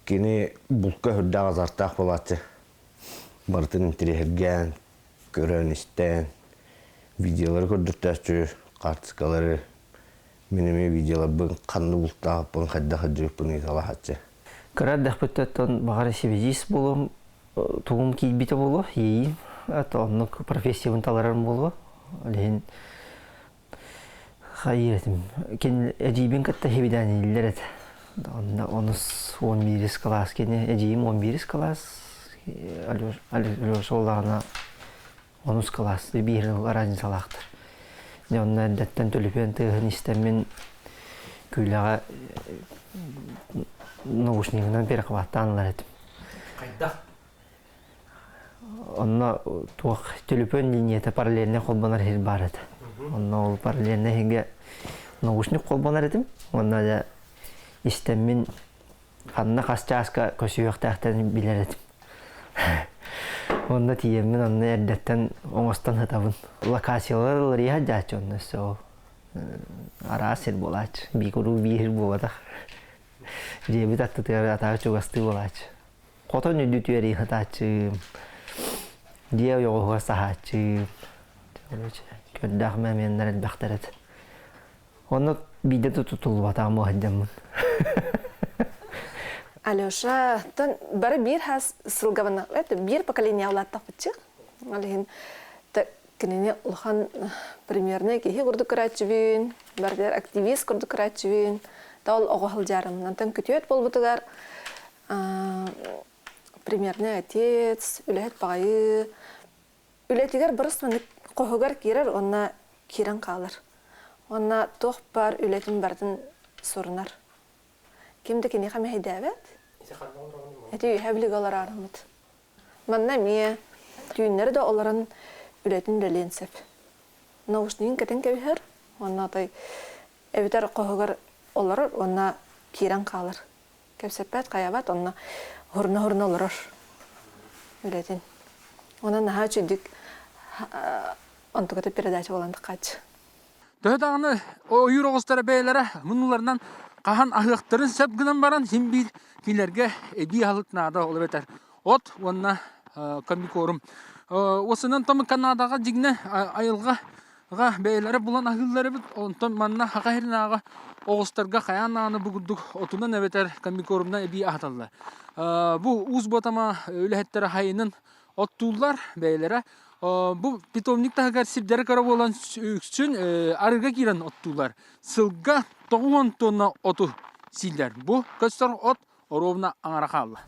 Кини булка үрдээх азартаах буолааччы. Барытын интириэһиргээн, көрөн-истэн, видеолары көрдөртөөччү, хаартыскалары, мин эмиэ видеоларбын ханна бултаабыппын, хайдах сылдьыбыппын ыйыталаһааччы.
Кыра эрдэхпиттэн баҕар сибидьиис буолуом, тугум киирбитэ буолуо, иэйиим, оннук профессиябын таларым буолуо. Ол иһин хайыыр этим. Кин эдьиийбин кытта хибидээниллэр этэ. Онно онус 11 класс кини эдьиийим 11 класс Алеша олаҕына онус класс биир разницалаахтар. Дьэ онно эрдэттэн төлөпүөн тыаһын истэммин күүлэҕэ наушнигынан перехваттаан ылар этим.
Хайдах?
Онно туох төлөпүөн лиинийэтэ параллельнай холбонор иһир баар этэ. Онно ол параллельнай иһигэ наушник холбонор этим. Онно дьэ истэммин ханна хас чааска көсүөхтээхтэрин билэр этим. Онно тиийэммин онно эрдэттэн оҥостон сытабын. Локациялар уларыйа сылдьааччы онно өссө ол араас сир буолааччы. Биир биир буолбатах. Дьиэбит аттытыгар атаҕы чугастыы буолааччы. Хотон үрдүтүгэр ыһытааччы, дьиэ ойоҕоһугар саһааччы, короче, көрдөөх мэмиэннэр элбэхтэр этэ. Онно биирдэ да тутуллубатаҕым буоһайдаммын.
Алеша, тон бары биир хас сылгабына, это биир поколение улааттахпытчы. Ол иһин кинини улахан примерный киһи курдук көрөөччүбүн, барытыгар активист курдук көрөөччүбүн. Та ол оҕо сылдьарым. Онтон күтүөт буолбутугар примерный отец, үлэһит баҕайы. Үлэтигэр барыс маннык хоһугар киирэр уонна киирэн хаалар. Уонна туох баар үлэтин барытын сурунар. Ким да киниэхэ мэһэйдээбэт. Эти үөһэ билигэ олороороммут. Манна эмиэ түүннэри да олорон үлэтин үлэлиэн сөп. Наушнигын кэтэн кэбиһэр уонна отой эбэтэр хоһугар олорор уонна киирэн хаалар. Кэпсэппэт, хайабат, онно хурна-хурна олорор үлэтин. Онон наһаа үчүгдүк онтуката передача буолан таххааччы.
Төһө даҕаны ойуур оҕустара бэйэлэрэ муннуларынан хаһан аһыахтарын сөп гынан баран син биир кинилэргэ эбии аһылык наада ол эбэтэр от уонна комбикорм. Уосунан тому Канадаҕа дьиҥнэ айылҕа бэйэлэрэ булан аһыыллар эбит онтон манна хаха сиринээҕи оҕустарга хайаан даҕаны бу курдук отунан эбэтэр комбикормунан эбии аһаталлар. Бу Уус Буотама үлэһиттэрэ хайынын оттууллар бэйэлэрэ. Бу питомник таһыгар сирдэрэ кыра буолан үксүн арыыга киирэн оттууллар. Сылга 90 тонна оту сииллэр. Бу көстөр от оруобуна аҥара хаалла.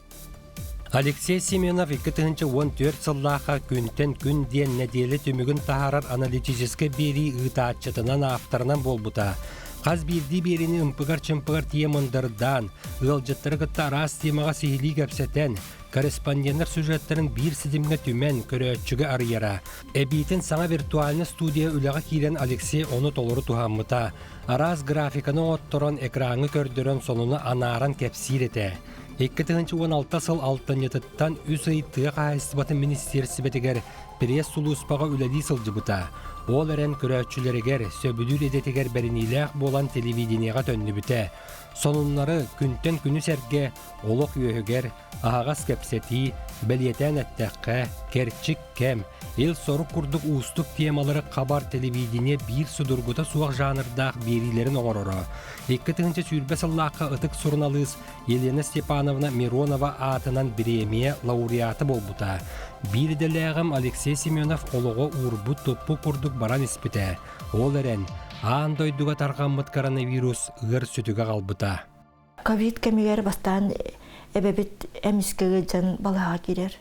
Алексей Семенов 2014 сыллаахха күнтэн күн диэн нэдиэлэ түмүгүн таһаарар аналитическай биэрии ыытааччытынан авторынан буолбута. Хас биирдии биэриини ымпыгар-чымпыгар тиийэ мындырдаан, ыалдьыттары кытта араас темаҕа сиһилии кэпсэтэн, корреспонденнар сюжеттарын биир ситимҥэ түмэн, көрөөччүгэ арыйара. Эбиитин саҥа виртуальнай студия үлэҕэ киирэн Алексей ону толору туһаммыта. Араас графиканы оҥотторон, экраҥҥа көрдөрөн сонуну анааран кэпсиир этэ. 2016 сыл алтынньытыттан үс ый тыа хаһаайыстыбатын министиэристибэтигэр пресс-сулууспаҕа үлэлии сылдьыбыта. Ол эрэн көрөөччүлэригэр, сөбүлүүр идэтигэр бэриниилээх буолан телевидениеҕэ төннүбүтэ. Сонуннары күнтэн күнү сэргэ олох үөһүгэр, аһаҕас кэпсэтии, бэлиэтээн эттэххэ, кэрчик кэм, ил сорук курдук уустук темалары хабар телевидение биир судургута суох жанрдаах биэриилэрин оҥороро. 2020 сыллаахха ытык суруналыыс Елена Степановна Миронова аатынан бириэмийэ лауреата буолбута. Биир идэлээҕим Алексей Семенов олоҕо уурбут-туппут курдук баран испитэ. Ол эрэн, аан дойдуга тарҕаммыт коронавирус ыар сүтүгэ аҕалбыта.
Ковид кэмигэр бастаан эбэбит эмискэ ыалдьан балаһаҕа киирэр.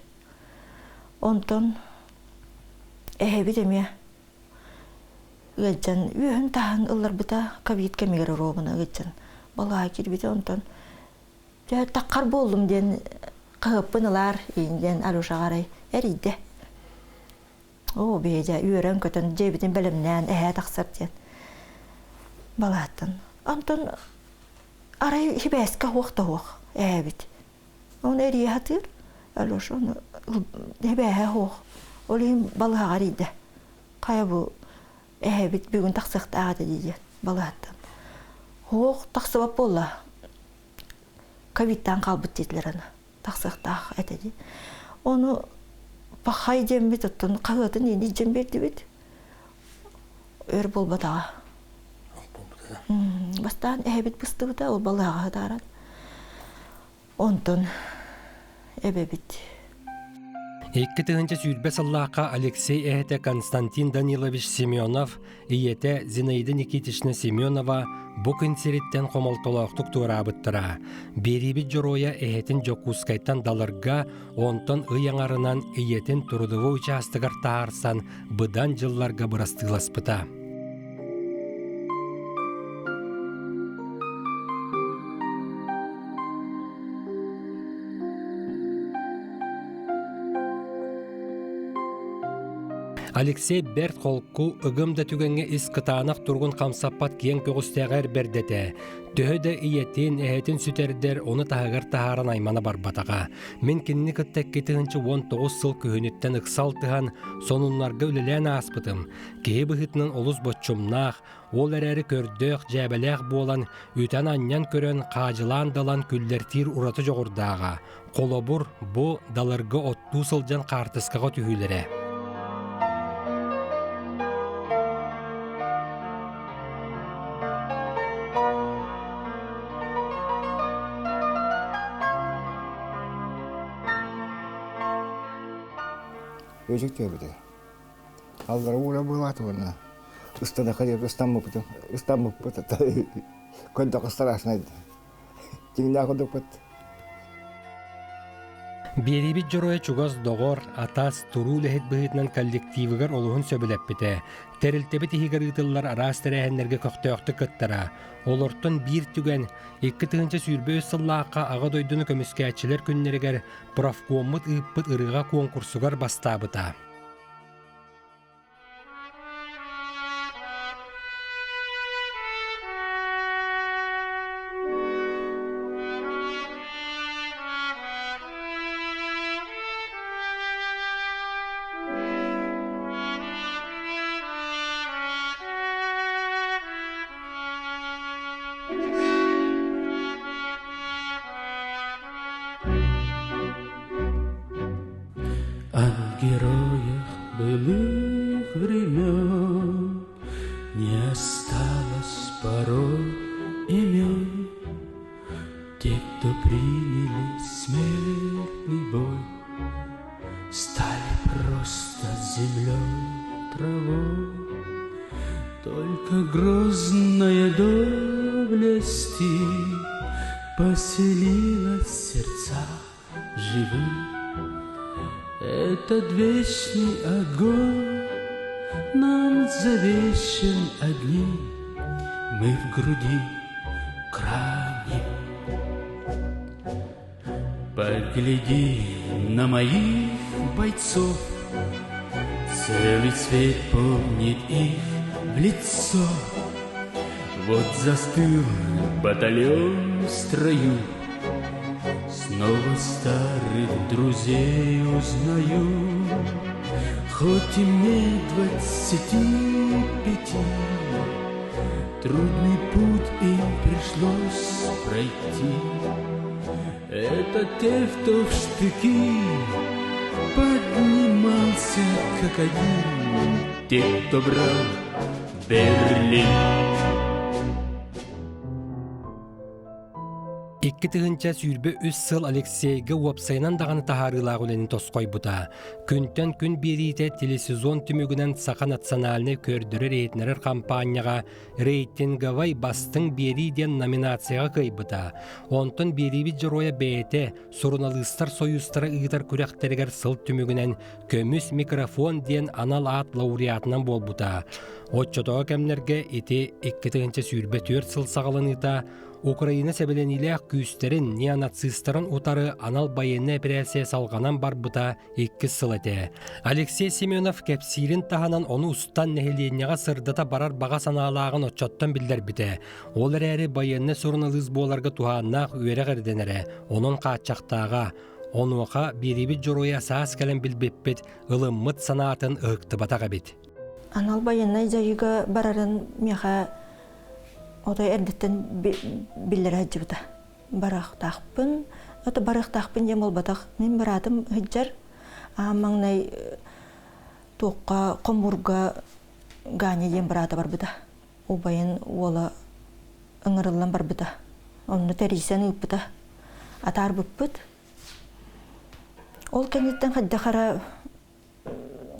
Онтон эһэбит эмиэ ыалдьан үөһүн таһан ылларбыта ковид кэмигэр оруобуна ыалдьан балаһаҕа киирбитэ. Онтон дьэ таххар буоллум диэн хаһыаппын ылаар диэн Алешаҕа арай эрийдэ. Оо, биһиги үөрэн-көтөн дьиэбитин бэлэмнээн эһээ тахсар диэн балааттан. Онтон арай сибээскэ уох да уох эһээбит. Оны эрийэ сатыыр. Алеша ону сибээһэ суох. Ол иһин балыһаҕа эрийдэ. Хайа бу эһээбит бүгүн тахсыахтаах этэ дии диэн балыһаттан. Суох тахсыбат буолла. Ковидтан хаалбыт диэтилэр аны. Тахсыахтаах этэ дии. Ону пахай диэммит оттон хаһыатын иини дьэн биэрдибит. Өр буолбатаҕа. Бастаан эһэбит быстыбыта, ол балыһаҕа сытааран. Онтон эбэбит
2020 сыллаахха Алексей эһэтэ Константин Данилович Семенов, ийэтэ Зинаида Никитична Семенова бу күн сириттэн хомолтолоохтук туораабыттара. Биэриибит дьоруойа эһэтин Дьокуускайтан Далырга, онтон ый аҥарынан ийэтин трудовой учаастагар таһаарсан быдан дьылларга бырастыыласпыта. Алексей бэрт холку, ыгым да түгэҥҥэ ис кытаанах туругун хамсаппат киэҥ көҕүстээҕэр бэрдэтэ. Төһө да ийэтин, эһэтин сүтэрдэр, ону таһыгар таһааран аймана барбатаҕа. Мин кинини кытта 2019 сыл күһүнүттэн ыкса алтыһан, сонуннарга үлэлээн ааспытым. Киһи быһыытынан олус боччумнаах, ол эрээри көрдөөх, дьээбэлээх буолан, үтэн-анньан көрөн, хаадьылаан далан күллэртиир ураты дьоҕурдааҕа. Холобур, бу даларга оттуу сылдьан хаартыскаҕа түһүүлэрэ.
Өзүк түөбүтэ. Аллара уура буолаат уонна ыстанака диэки ыстаммыппытын ыстаммыппыт көрдөххө страшнай дьиҥнээх курдукпут.
Биэриибит дьоруойа чугас доҕор, атас, туруу үлэһит быһыытынан коллективыгар олуһун сөбүлэппитэ. Тэрилтэбит иһигэр ыытыллар араас тэрээһиннэргэ көхтөөхтүк кыттара. Олортон биир түгэн 2023 сыллаахха Аҕа дойдуну көмүскээччилэр күннэригэр профкоммут ыыппыт ырыаҕа куонкурсугар бастаабыта.
О героях былых времен Не осталось порой имен. Те, кто приняли смертный бой, Стали просто землей, травой. Только грозная доблесть Поселилась в сердцах живых. Этот вечный огонь нам завещен одним, Мы в груди храним. Погляди на моих бойцов, Целый свет помнит их в лицо. Вот застыл батальон в строю, Снова старых друзей узнаю. Хоть и мне 25, Трудный путь им пришлось пройти. Это те, кто в штыки поднимался как один, Те, кто брал Берлин.
2023 сыл Алексейга уопсайынан даҕаны таһаарыылаах үлэни тосхойбута. Күнтэн күн биэриитэ телесезон түмүгүнэн Саха национальнай көрдөрөр-иһитиннэрэр хампаанньаҕа рейтинговай бастыҥ биэрии диэн номинацияҕа кыайбыта. Онтон биэриибит дьоруойа бэйэтэ суруналыыстар сойуустара ыытар күрэхтэригэр сыл түмүгүнэн «Көмүс микрофон» диэн анал аат лауреатынан буолбута. Оччотооҕу кэмнэргэ ити 2024 сыл саҕаланыыта Украина сэбилэниилээх күүстэрин неонацистарын утары анал байыаннай эпэрээссийэ салҕанан барбыта иккис сыл этэ. Алексей Семенов кэпсиирин таһынан ону устан нэһилиэнньэҕэ сырдата барар баҕа санаалааҕын оччоттон биллэрбитэ. Ол эрээри байыаннай суруналыыс буоларга туһааннаах үөрэх ирдэнэрэ, онон хааччахтааҕа. Онуоха биэриибит дьоруойа саас кэлэн билбиппит, ылыммыт санаатын ыһыктыбатах эбит.
Анал байыаннай дьайыыга барарын миэхэ отой эрдэттэн биллэрэ сылдьыбыта. Барыахтаахпын, ото барыахтаахпын диэн буолбатах. Мин быраатым сылдьар. Аан маҥнай туохха хомуурга Ганя диэн быраата барбыта. Убайын уола ыҥырыллан барбыта. Онно тэрийсэн ыыппыта. Атаарбыппыт. Ол кэнниттэн хайдах эрэ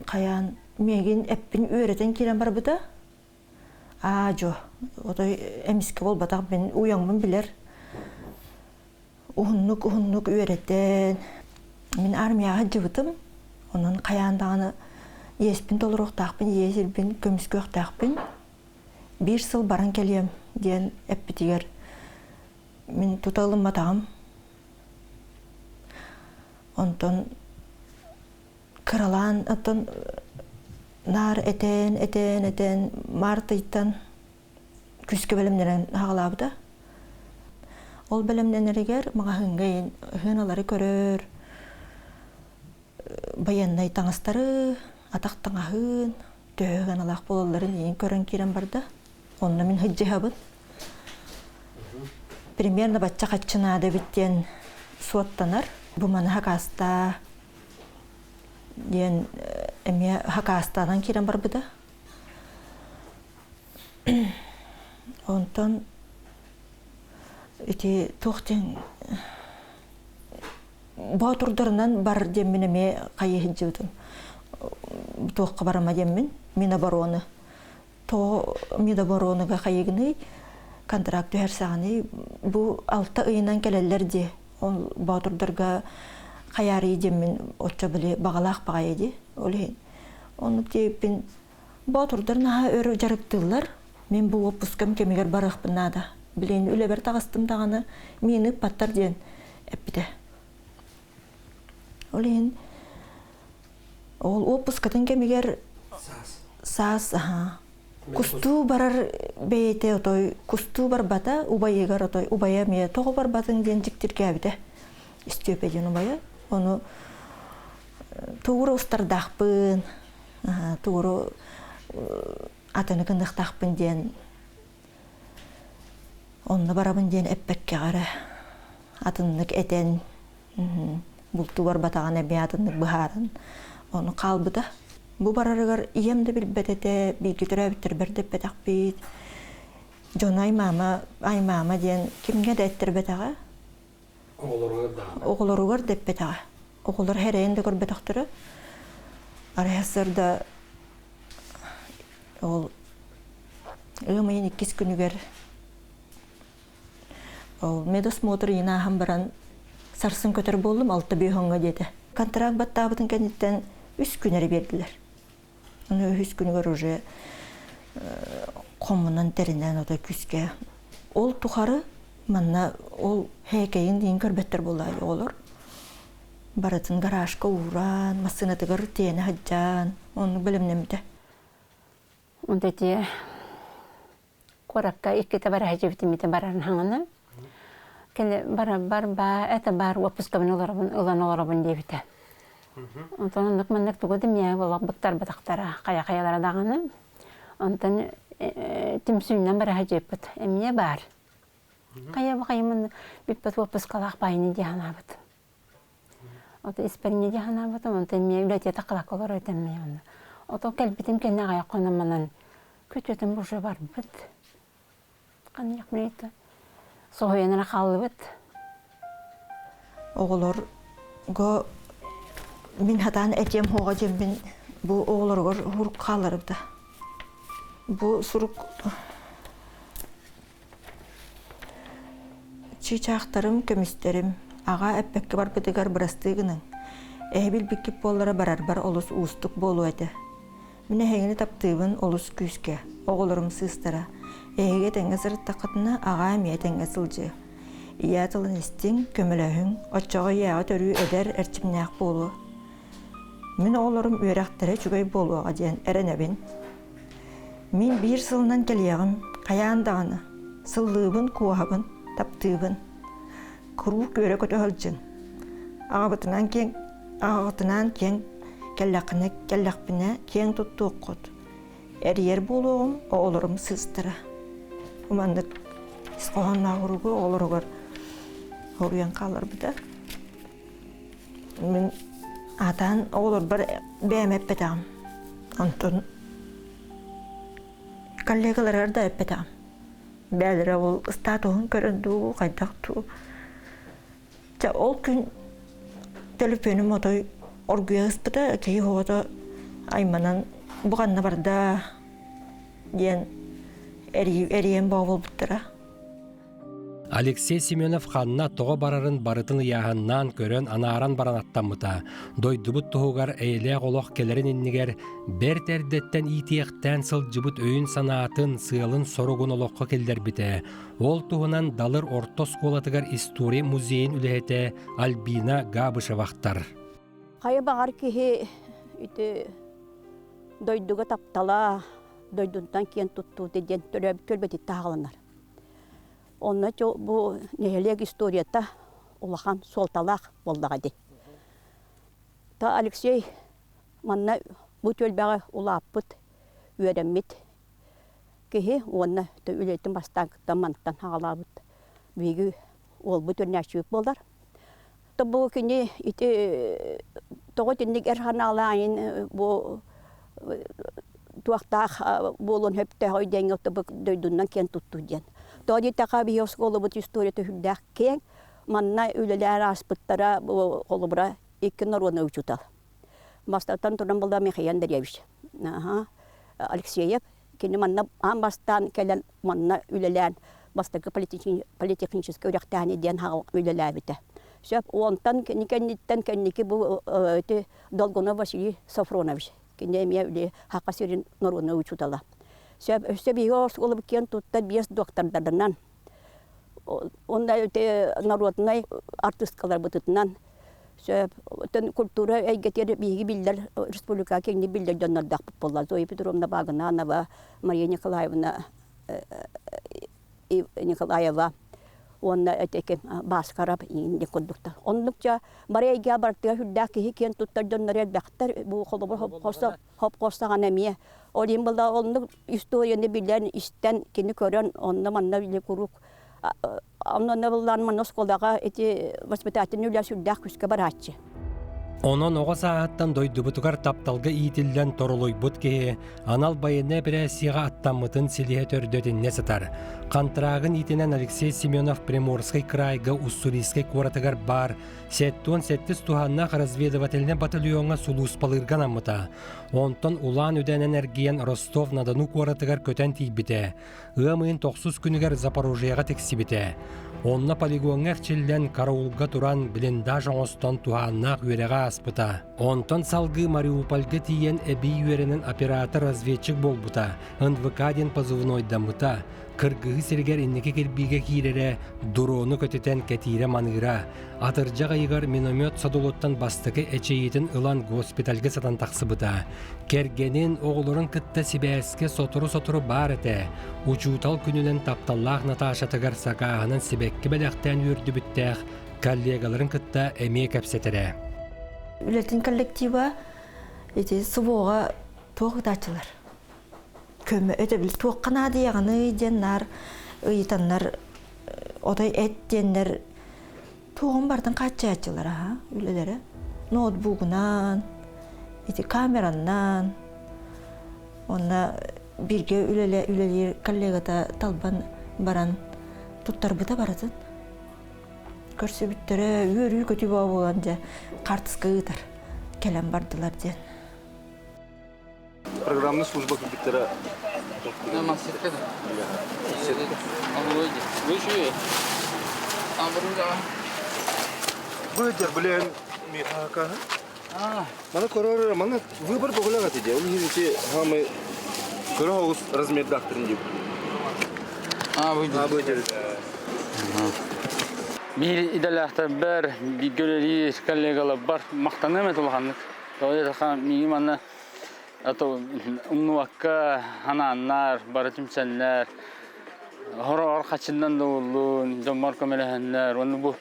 хайаан миигин эппин үөрэтэн киирэн барбыта. Аа дьо, отой эмискэ буолбатах мин уйаҥмын билэр. Уһуннук-уһуннук үөрэтэн, мин армияҕа сылдьыбытым. Онон хайаан даҕаны иэспин толоруохтаахпын, иэс ирбин көмүскүөхтээхпин. Биир сыл баран кэлиэм диэн эппитигэр мин тута ылымматаҕым. Онтон кыралаан оттон наар этэн, этэн, этэн март ыйтан күүскэ бэлэмнэнэн аҕалаабыта. Ол бэлэмнэнэригэр маҕаһыыҥҥа ыһыаналары көрөр, байыаннай таҥастары, атах таҥаһын, төһө ыһыаналаах буолалларын иин көрөн киирэн барда. Онно мин сылдьыһабын. Примерно бачча хаччы наада эбит диэн суоттанар. Бу маны хакаастаа диэн эмиэ хакаастанан киирэн барбыта. Онтон ити туох диэн боотурдарынан бар диэммин эмиэ хайыы сылдьыбытым. Туохха барыма диэммин Минобороны. Тоҕо Минобороныга хайыгыный контракт түһэрсэҕиний бу алта ыйынан кэлэллэр дии. Ол боотурдарга хайаарый диэммин оччо били баҕалаах баҕайы дии. Ол иһин оннук диэбиппин Боотурдар наһаа өр дьарыктыыллар. Мин бу уоппускам кэмигэр барыахпын наада. Билигин үлэбэр таҕыстым даҕаны миини ыппаттар диэн эппитэ. Ол иһин ол уоппускатын кэмигэр саас аһаа кустуу барар бэйэтэ отой кустуу барбата убайыгар отой убайа эмиэ тоҕо барбатын диэн дьиктиргээбитэ Степа диэн убайа ону тугура устардаахпын тугуру атыны гыныахтаахпын диэн онно барабын диэн эппэккэҕэ эрэ атыннык этэн бултуу барбатаҕын эмиэ атыннык быһааран ону хаалбыта. Бу барарыгар ийэм да билбэт этэ, бииргэ төрөөбүттэрбэр да эппэтэхпит. Дьону аймаама, аймаама диэн кимҥэ да эттэрбэтэҕэ.
Оҕолоругар даҕаны.
Оҕолоругар да эппэтэҕэ. Оҕолор эрэйин да көрбөтөхтөрө. Арай сарда ол ыам ыйын иккис күнүгэр ол медосмотр ыйын ааһан баран сарсын көтөр буоллум алта бүөһөҥҥө диэтэ. Контракт баттаабытын кэнниттэн үс күн эрэ биэрдилэр. Аны үһүс күнүгэр уже хомунан тэринэн ото күүскэ ол тухары манна ол һээкэйин диин көрбөттөр буоллаа оҕолор барытын гаражка ууран массыынатыгар тиэнэ сылдьан оннук бэлэмнэммитэ.
Онто ити куоракка иккитэ бара сылдьыбытым ити баран хаҥана кини бар бар баа это бар уоппускабын олоробун ылан олоробун диэбитэ. Онтон оннук маннык тугу да миэхэ олох быктарбатахтара хайа хайалара даҕаны. Онтон түмсүүннэн бара сылдьыппыт эмиэ баар. Хайа бахайымын бүппэт уоппускалаах баайыны дии санаабыт. Ото испэнньэ дии санаабытым, онтон эмиэ үлэтиэ таххалакка олорор этим эмиэ онно. Ото кэлбитим кэннэ аҕыйах хонон күтүөтүм уже барбыт. Ханнык соһуйан эрэ хааллыбыт.
Оҕолорго мин хатаан этиэм суоҕа диэммин бу оҕолоругар сурук хаалларбыта. Бу сурук Чыычаахтарым, көмүстэрим, аҕаа эппэккэ барбытыгар бырастыы гыныҥ. Эһи билбиккит буоллара барарбар олус уустук буолуо этэ. Мин эһигини таптыыбын олус күүскэ, оҕолорум сыыстара. Эһиги этэҥҥэ сырыттаххытына, аҕаа эмиэ этэҥҥэ сылдьыа. Ийээ тылын истиҥ, көмөлөһүҥ, оччоҕо ийээҕэ төрүү эдэр, эрчимнээх буолуо. Мин оҕолорум үөрэхтэрэ үчүгэй буолуоҕа диэн эрэнэбин. Мин биир сылынан кэлиэҕим, хайаан даҕаны, сыллыыбын, куоһабын, таптыыбын. Куруук үөрэ-көтө сылдьыҥ. Аҕабытынан киэҥ, аҕаҕытынаан киэҥ кэллэххинэ кэллэхпинэ киэҥ туттуоххут. Эрийэр буолуоҕум, оҕолорум сыыстара. Маннык ис хоһоонноох уругу оҕолоругар. Хоруйан хаалларбыта. Мин аатаан оҕолорбор бэйэм эппэтэҕим. Онтон коллегаларыгар да эппэтэҕим. Бээлэрэ ол статуһун көрөн дуу, хайдах дуу. Чэ, ол күн төлөпүөнүм отой оргуйа ыспыта, киһи оҕото айманан бу ханна барда диэн эрийэн бообулбуттара.
Алексей Семенов ханна тоҕо барарын барытын ыйааһыннаан көрөн анааран баран аттаммыта. Дойдубут туһугар эйэлээх олох кэлэрин иннигэр бэрт эрдэттэн иитиэхтээн сылдьыбыт өйүн-санаатын, сыалын-соругун олоххо киллэрбитэ. Ол туһунан Далыр орто оскуолатыгар история музейын үлэһитэ Альбина Габышева ахтар.
Хайа баҕар киһи ити дойдуга таптала, дойдунтан киэн туттуута диэн төрөөбүт көрбөтүттэ аҕаланар. Онно бу нэһилиэк историята улахан суолталаах буоллаҕа дии. Та Алексей манна бу түөлбэҕэ улааппыт, үөрэммит киһи уонна үлэтин бастаан кытта мантан аҕалаабыт биһиги уолбут өрнөөччүбүт буолар. Бу кини ити тоҕо итинник эр санаалаайын бу туохтаах буолуон сөптөөх өйдөөҥҥө дойдунан киэн туттуу диэн. Тоҕо диэтэххэ биһиги оскуолабыт историята сүрдээх киэҥ. Манна үлэлээн ааспыттара бу холобура икки норуодунай учуутал. Бастатан туран была Михаил Андреевич Алексеев кини манна аан бастаан кэлэн манна үлэлээн бастакы политехническэй үрэхтээһини диэн үлэлээбитэ. Сөп онтон кини кэнниттэн кэнники бу ити Долгунов Василий Софронович кини эмиэ үлэ Хака сирин норуодунай учуутала. Сөп өссө биһиги оскуолабыт киэн туттар биэс доктордарынан Онно ити народнай артыыскаларбытынан сөп культура эйгэтигэр биһиги биллэр республика киэҥник биллэр дьоннордоохпут буолла. Зоя Петровна Багынанова, Мария Николаевна Николаева уонна этики Бааскарап иин курдуктар. Оннукча бары эйгэ бартыга сүрдээх киһи киэн туттар дьоннор элбэхтэр. Бу холобур хопхос саҕана эмиэ. Ол иһин была оннук историяны билэн, истэн, кини көрөн, онно манна били куруук онно былаан манна оскуолаҕа ити воспитательный үлэ сүрдээх күүскэ барааччы.
Онон оҕо сааһыттан дойдубутугар тапталга иитиллэн торолуйбут киһи анал байыаннай эпэрээссийэҕэ аттаммытын силиһэ төрдө итиннэ сытар. Хантыраагын иитинэн Алексей Семенов Приморскай кыраайга Уссурийскай куоратыгар баар 77 туһааннаах разведывательнай батальоҥҥа сулууспалыырга анаммыта. Онтон Улаан Үдэнэн эргийэн Ростов-на-Дону куоратыгар көтөн тиийбитэ. Ыам ыйын тохсус күнүгэр Запорожьеҕа тиксибитэ. Онно полигоҥҥа эрчиллэн, караулга туран, блиндаж оҥостон туһааннаах үөрэҕи ааспыта. Онтон салгыы Мариупольга тиийэн эбии үөрэнэн оператор-разведчик буолбута, НВК диэн позывнойдаммыта. Кыргыһыы сиригэр инники кирбиигэ киирэрэ, дрону көтүтэн кэтиирэ-маныыра. Атырдьах ыйыгар миномет содулуттан бастакы эчэйиитин ылан госпитальга сытан тахсыбыта. Кэргэнин, оҕолорун кытта сибээскэ сотору-сотору баар этэ. Учуутал күнүнэн тапталлаах Наташатыгар сакааһынан сибэкки бэлэхтээн үөрдүбүттээх коллегаларын кытта эмиэ кэпсэтэрэ.
Үлэтин коллектива ити СВО-ҕа туох ытааччылар? Көмө өтөбүл туохха наадыйаҕыный диэн наар ыйытаннар отой эт диэннэр туоҕун барытын хааччыйааччылар аха үлэлэрэ ноутбугунан ити камераннан онно бииргэ үлэлиир коллегата талбан баран туттарбыта барытын көрсүбүттэрэ үөрүү-көтүү буолан дьэ хаартыска ыытар кэлэн бардылар диэн.
Программная служба кыргыттара.
Сетка да.
Быдер, блин, Михака. Мана көрөр, мана выбор бөгөлөг ати Ол иһин хамы көрө оҕус размердаахтарын дип.
А, выйдер. Биир идэлээхтэрбэр, бииргэ үлэлиир коллегаларбар махтаныам этэ улаханнык. Тоҕо диэтэххэ, миигин манна А то умнубакка ханааннар, бары түмсэннэр, хороҕор хачыннан да буоллун, дьоммор көмөлөһөннөр. Уонна бу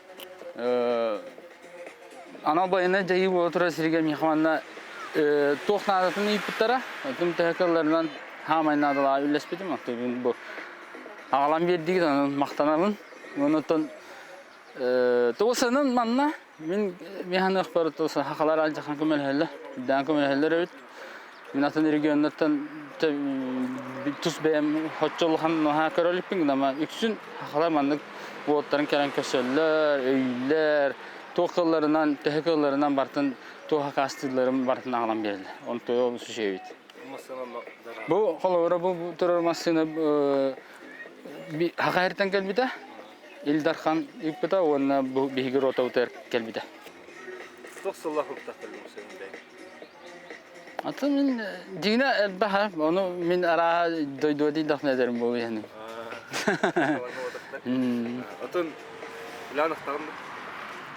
анал байыаннай дьайыы буола турар сиргэ миэхэ манна туох наадатын ыйыппыттара. Оттон төһө кыалларынан хаамай наадалаах үллэспитим. Оттон бу аҕалан биэрдигит, онон махтанабын. Уонна оттон Тоҕусанан манна мин миһаныахпар сахалар алдьахан көмөлөһөллөр, даан көмөлөһөллөр эбит. Мин атын регионнартан тус бэйэм хоччо улахан наһаа көрө иликпин гына үксүн сахалар маннык уолаттарын кэлэн көрсөллөр, өйүүллэр, туох кылларынан, төһө кылларынан бартын туох акаастыылларын барытын аҕалан биэрэллэр. Онто олус үчүгэй эбит. Бу холобура бу турар массыына Хаха эртэн кэлбитэ. Ил Дархан ыыппыта уонна бу биһиги ротабытыгар кэлбитэ.
Туох сыллаах уктах кэлбит
Атын мин дьиҥэ элбэх ону мин арааһа дойдуга тиийдэхпинэ этэрим буолуо иһиним.
Атын үлээн ахтаҕын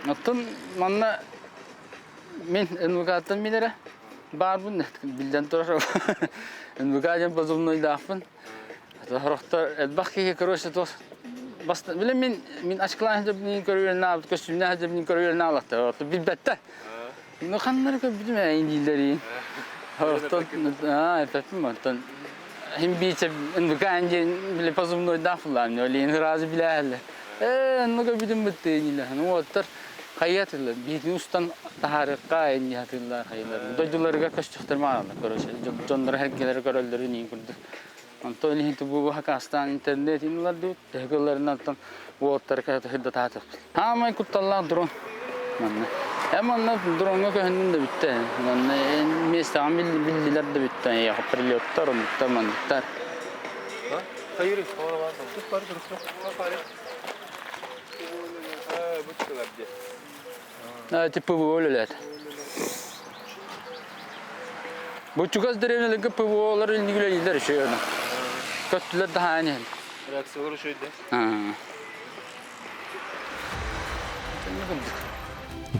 Оттон манна мин НВК-ттан мин эрэ баарбын биллэн турар НВК диэн позывнойдаахпын. Сорохтор элбэх киһи короче туох баста билэн мин мин очкалаан сылдьабын көрүөн наабыт көстүүмнээх сылдьабын көрүөн наалахтар билбэттэр. Ну ханнары көрбүтүм ээ дииллэрин. Сорохтор аа эппэппин оттон хим биичэ НВК диэн били позывнойдаах булаан олиин ыраазы билээһэллэр. Ээ онно көрбүтүм быттыы дииллэр. Ну оттор хайыатылар биитин устан таһаарыахха инни хатыыллар хайылар. Дойдуларыгар көстүөхтэр маалалар короче дьонноро эргэлэри көрөллөрүн иин курдук. Онтон иһин бу хакастаан интернет ылар дуу, төһө оттон уолаттары кытта Хаамай кутталлаах дрон. Манна. Эм манна дроҥҥа көһүннүм да бүттэ. Манна миэстэҕин биллилэр да бүттэ. Прилеттар, оннуктар, манныктар. ПВО үлэлээтэ. Бу чугас дэриэбинэлэргэ ПВО-лар инник үлэлииллэр үчүгэй ону. Көттүлэр да хаан иһэн.
Реакциялар үчүгэй да?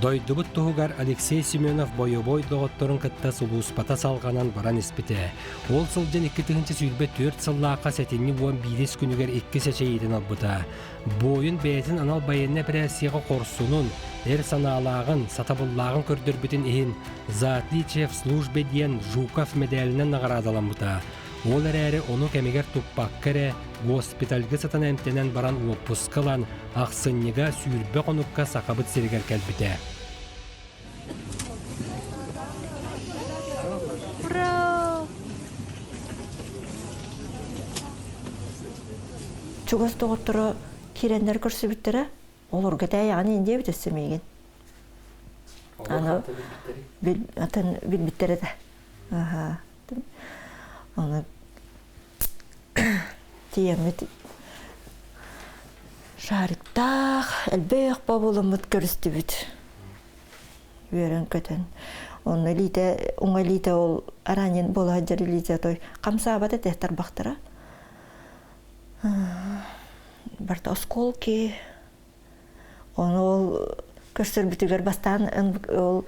Дойдубут туһугар Алексей Семенов бойобуой доҕотторун кытта сулууспата салҕанан баран испитэ. Ол сылдьан 2024 сыллаахха сэтинньи 11 күнүгэр иккис эчэйиитин ылбыта. Буойун бэйэтин анал байыаннай эпэрээссийэҕэ хорсунун, эр санаалааҕын, сатабыллааҕын көрдөрбүтүн иһин «За отличие в службе» диэн Жуков мэдээлинэн наҕараадаламмыта. Ол эрээри ону кэмигэр туппакка эрэ госпитальга сытан эмтэнэн баран уоппуска ылан, ахсынньыга 20 хонукка Сахабыт сиригэр кэлбитэ.
Ура!
Чугас доҕотторо киирэннэр көрсүбүттэрэ, олорго тээйэҕин иин диэбит өссө миигин. Аны атын билбиттэр этэ. Аха. Аны тиийэммит шариктаах элбэх бобулуммут көрүстүбүт. Үөрэн-көтөн. Онно илиитэ, уҥа илиитэ ол аранин буола сылдьар илиитэ той хамсаабат этэ тарбахтара. Барыта осколки. Ону ол көрсөрбүтүгэр бастаан ол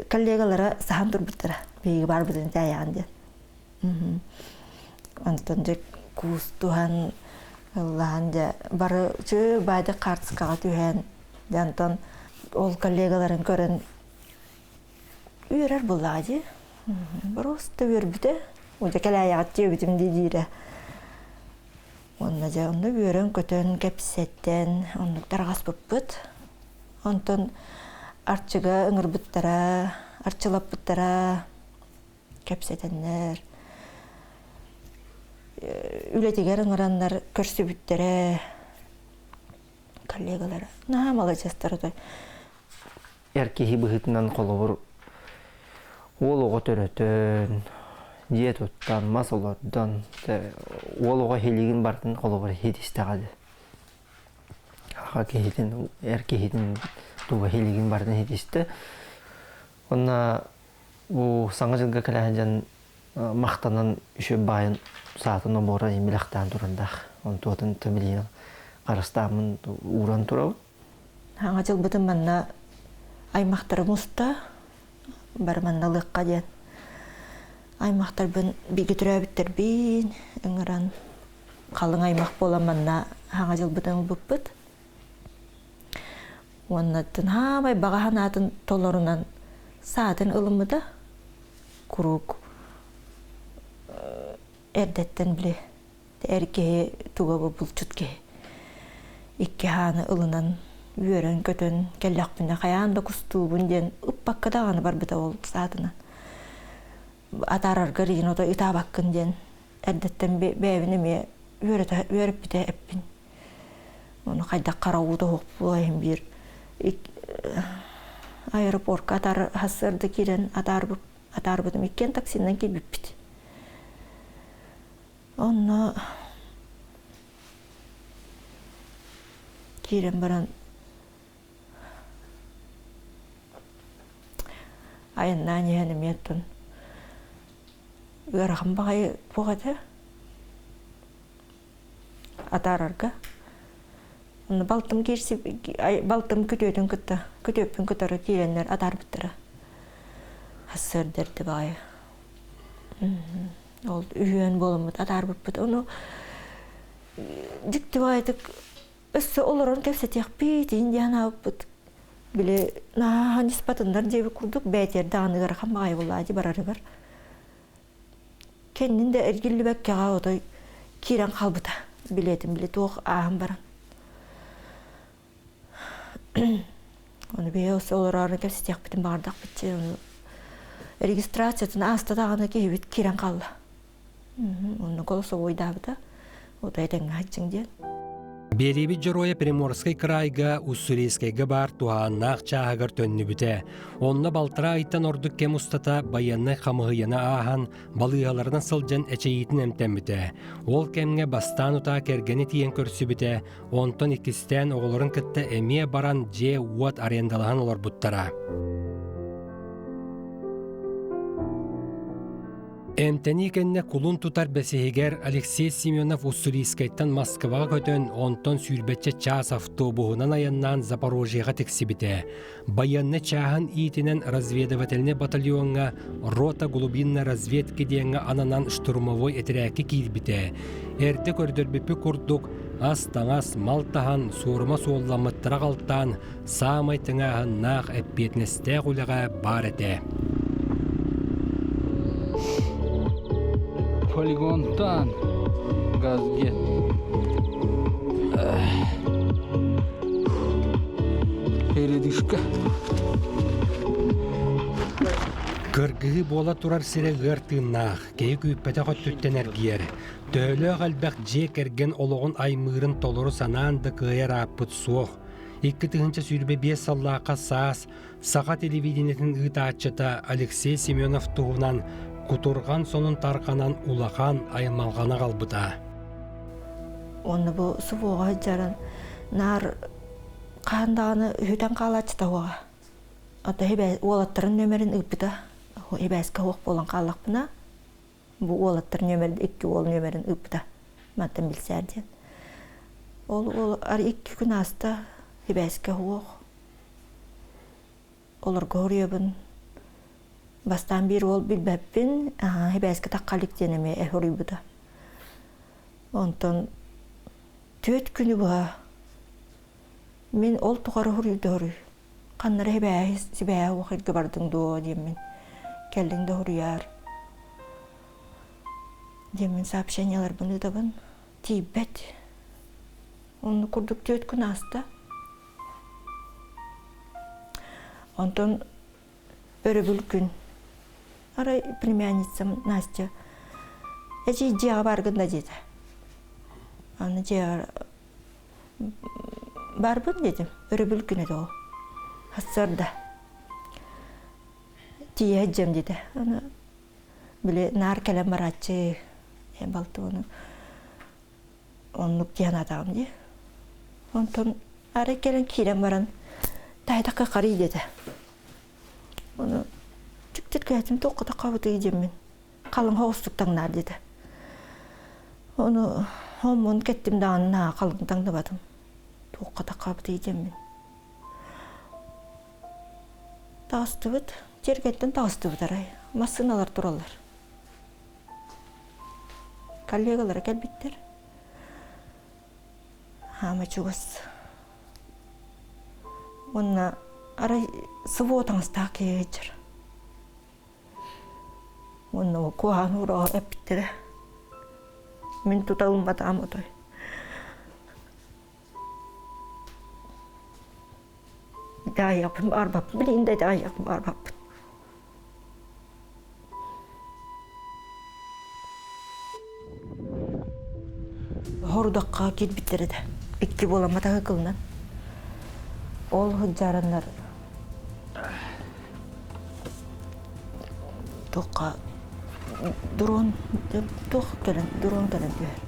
коллегалара саһан турбуттара. Биһиги баарбытын тээйэҕин диэн. Онтон дьэ куустуһан ыллаһан дьэ бары үчүгэй баайдык хаартыскаҕа түһэн дьэ онтон ол коллегаларын көрөн үөрэр буоллаҕа дии. Просто үөрбүтэ. Дьэ кэлээйэҕит диэбитим дии диирэ. Уонна дьэ онно үөрэн-көтөн, кэпсэтэн, оннук тарҕаспыппыт. Онтон Арчыга ыҥырбыттара, арчылаппыттара, кэпсэтэннэр, үлэтигэр ыҥыраннар көрсүбүттэрэ коллегалара. Наһаа маладьыастар отой.
Эр киһи быһыытынан холобур уол оҕо төрөтөн, дьиэ туттан, мас олордон, уол оҕо иһилигин барытын холобур иһитистэҕэ дии. Аҕа киһитин, эр киһитин туга иһилигин барытын иһитистэ. Онно бу Саҥа дьылга кэлэ сылдьан махтанан үчүгэй баайын саатын обуора билэхтээн турандаах. Онтуотун билигин харыстааммын ууран турабын.
Саҥа дьылбытын манна аймахтарым уста, бары манна ылыахха диэн. Аймахтарбын бииргэ төрөөбүттэрбин ыҥыран халыҥ аймах буолан манна саҥа дьылбытын ылбыппыт. Уонна хаамай баҕа санаатын толорунан саатын ылыммыта. Куруук эрдэттэн били эр киһи туга бу булчут киһи икки хааны ылынан Үөрэн-көтөн кэллэхпинэ хайаан да кустуубун диэн ыппакка даҕаны барбыта ол саатынан. Атаараргар иин ото ытаабаккын диэн эрдэттэн бэйэбин эмиэ үөрэтэ үөрэппитэ эппин. Ону хайдах хара уута суох буола иһин биир аэропортка атаар сарсыарда киирэн атаарбыт атаарбытым иккиэн таксинан киирбиппит. Онно киирэн баран айаннаан иһэн эмиэ оттон ыарахан баҕайы туох этэ атаарарга. Онно балтым киирси балтым күтүөтүн кытта күтүөппүн кытары киирэннэр атаарбыттара. Сарсыарда эрдэ баҕайы. Ол үһүөн буоламмыт атаарбыппыт. Ону дьикти баҕайытык өссө олорон кэпсэтиэхпит иин диэн аабыппыт. Били наһаа ханиспатыннар диэбит курдук бэйэтигэр даҕаны ыарахан баҕайы буоллаҕа дии барарыгар. Кэннин да эргиллибэккэҕэ отой киирэн хаалбыта. Билиэтин били туох ааһан баран. Ону бэйэ өссө олороору кэпсэтиэхпитин баҕардахпыт дии. Ону регистрациятын ааста даҕаны киһибит киирэн хаалла. Онно голосовойдаабыта. Отой этэҥҥэ сылдьыҥ диэн.
Биэриибит дьоруойа Приморскай кыраайга Уссурийскайга баар туһааннаах чааһыгар төннүбүтэ. Онно балтараа ыйтан ордук кэм устата байыаннай хамыһыйаны ааһан, балыыһаларынан сылдьан эчэйиитин эмтэммитэ. Ол кэмҥэ бастаан утаа кэргэни тиийэн көрсүбүтэ, онтон иккистээн оҕолорун кытта эмиэ баран дьиэ-уот арендалаһан олорбуттара. Эмтэнии кэннэ кулун тутар бэсиһигэр Алексей Семенов Уссурийскайтан Москваҕа көтөн, онтон сүүрбэччэ чаас автобуһунан айаннаан Запорожьеҕа тиксибитэ. Байыаннай чааһын иитинэн разведывательнай батальоҥҥа рота глубинной разведки диэҥҥэ ананан штурмовой этэрээккэ киирбитэ. Эрдэ көрдөрбүппүт курдук, ас-таҥас, мал таһан, суорума суолламмыттара аҕалтаан, саамай тыҥааһыннаах, эппиэтинэстээх үлэҕэ баар этэ.
Полигонтан газгет. Передышка.
Кыргыһыы буола турар сирэ ыар тыыннаах, киһи күүппэтэх өттүттэн эргийэр. Төһөлөөх элбэх дьиэ кэргэн олоҕун аймыырын толору санаан да кыайар ааппыт суох. 2025 сыллаахха саас саха телевидениетин ыытааччыта Алексей Семенов туһунан кутурҕан сонун тарҕанан улахан аймалҕаны аҕалбыта.
Уонна бу СВО-ҕа сылдьарын наар хаһан даҕаны үһүтэн хаалааччыта уоҕа. Ото уолаттарын нүөмэрин ыыппыта. Ибээскэ суох буолан хааллахпына, бу уолаттар нүөмэр икки уол нүөмэрин ыыппыта мантан билсээр диэн ол уол икки күн ааста сибээскэ суох олорго хоруйабын бастаан биир уол билбэппин сибээскэ тахха илик диэн эмиэ хоруйбута онтон түөрт күнү быһа мин ол тухары хоруйда хоруй ханнара сибээһи сибээһи уох иргэ бардыҥ дуо диэммин кэллиҥ да хоруйаар диэммин сообщениеларбын ыытабын тиийбэт оннук курдук түөрт күн ааста онтон өрөбүл күн арай племянницам Настя эдьиий дьиэҕэ баргын да диэтэ аны дьиэҕэр Барбын диэтим, өрөбүл күнэ да ол. Сарсыарда тиийэ сылдьыам диэтэ. Аны били наар кэлэн барааччы балты ону оннук дии санаатаҕым дии. Онтон арай кэлэн киирэн баран таайдахха харый диэтэ. Ону чүктүргээтим туохха таххабытый диэммин халыҥ соҕустук таҥнаар диэтэ. Ону хоммун кэттим даҕаны наһаа халыҥ таҥныбатым. Туохха таххабытый диэммин. Таҕыстыбыт, тиэргэттэн таҕыстыбыт арай. Массыыналар тураллар. Коллегалара кэлбиттэр. Хаама чугас. Уонна арай СВО таҥастаах киһи сылдьар. Уонна куһаҕан уроҕу эппиттэрэ. Мин тута ылымматаҕым отой.
Итаайахпын баарбаппын, билигин да итаайахпын баарбаппын. Хорудахха киирбиттэр этэ. Икки буолан матаһыкылынан. Ол сылдьараннар туохха дрон туох кэлэн дрон кэлэн түһэр.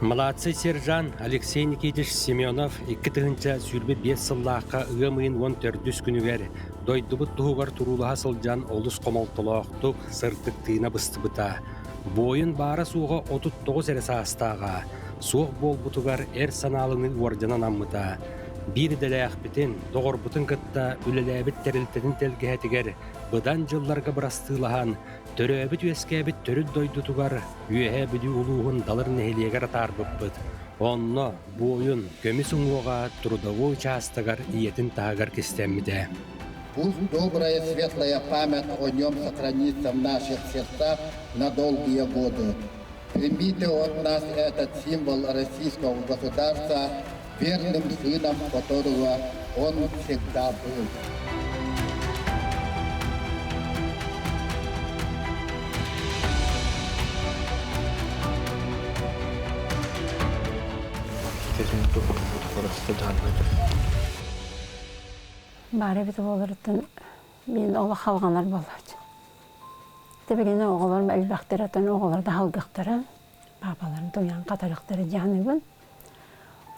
Младший сержант Алексей Никитич Семенов 2025 сыллаахха ыам ыйын 14 күнүгэр дойдубут туһугар туруулаһа сылдьан олус хомолтолоохтук сырдык тыына быстыбыта. Буойун баара-суоҕа 39 эрэ саастааҕа, суох буолбутугар эр санаалыныы уордьан анаммыта. Биир идэлээхпитин, доҕорбутун кытта үлэлээбит тэрилтэтин тэлгэһэтигэр быдан дьылларга бырастыылаһан, төрөөбүт-үөскээбит төрүт дойдутугар Үөһээ Бүлүү улууһун Далыр нэһилиэгэр атаарбыппыт. Онно буойун көмүс уҥуоҕа трудовой учаастагар ийэтин таһыгар кистэммитэ.
Пусть добрая светлая память о нем сохранится в наших сердцах на долгие годы. Примите от нас этот символ российского государства верным сыном которого он всегда был.
Баары эбит буоларыттан мин олох халҕанар буолааччы. Тэбигини оҕолорум элбэхтэр отон оҕолор да халгыхтара, паапаларын туйан хатарыхтара дьааныбын.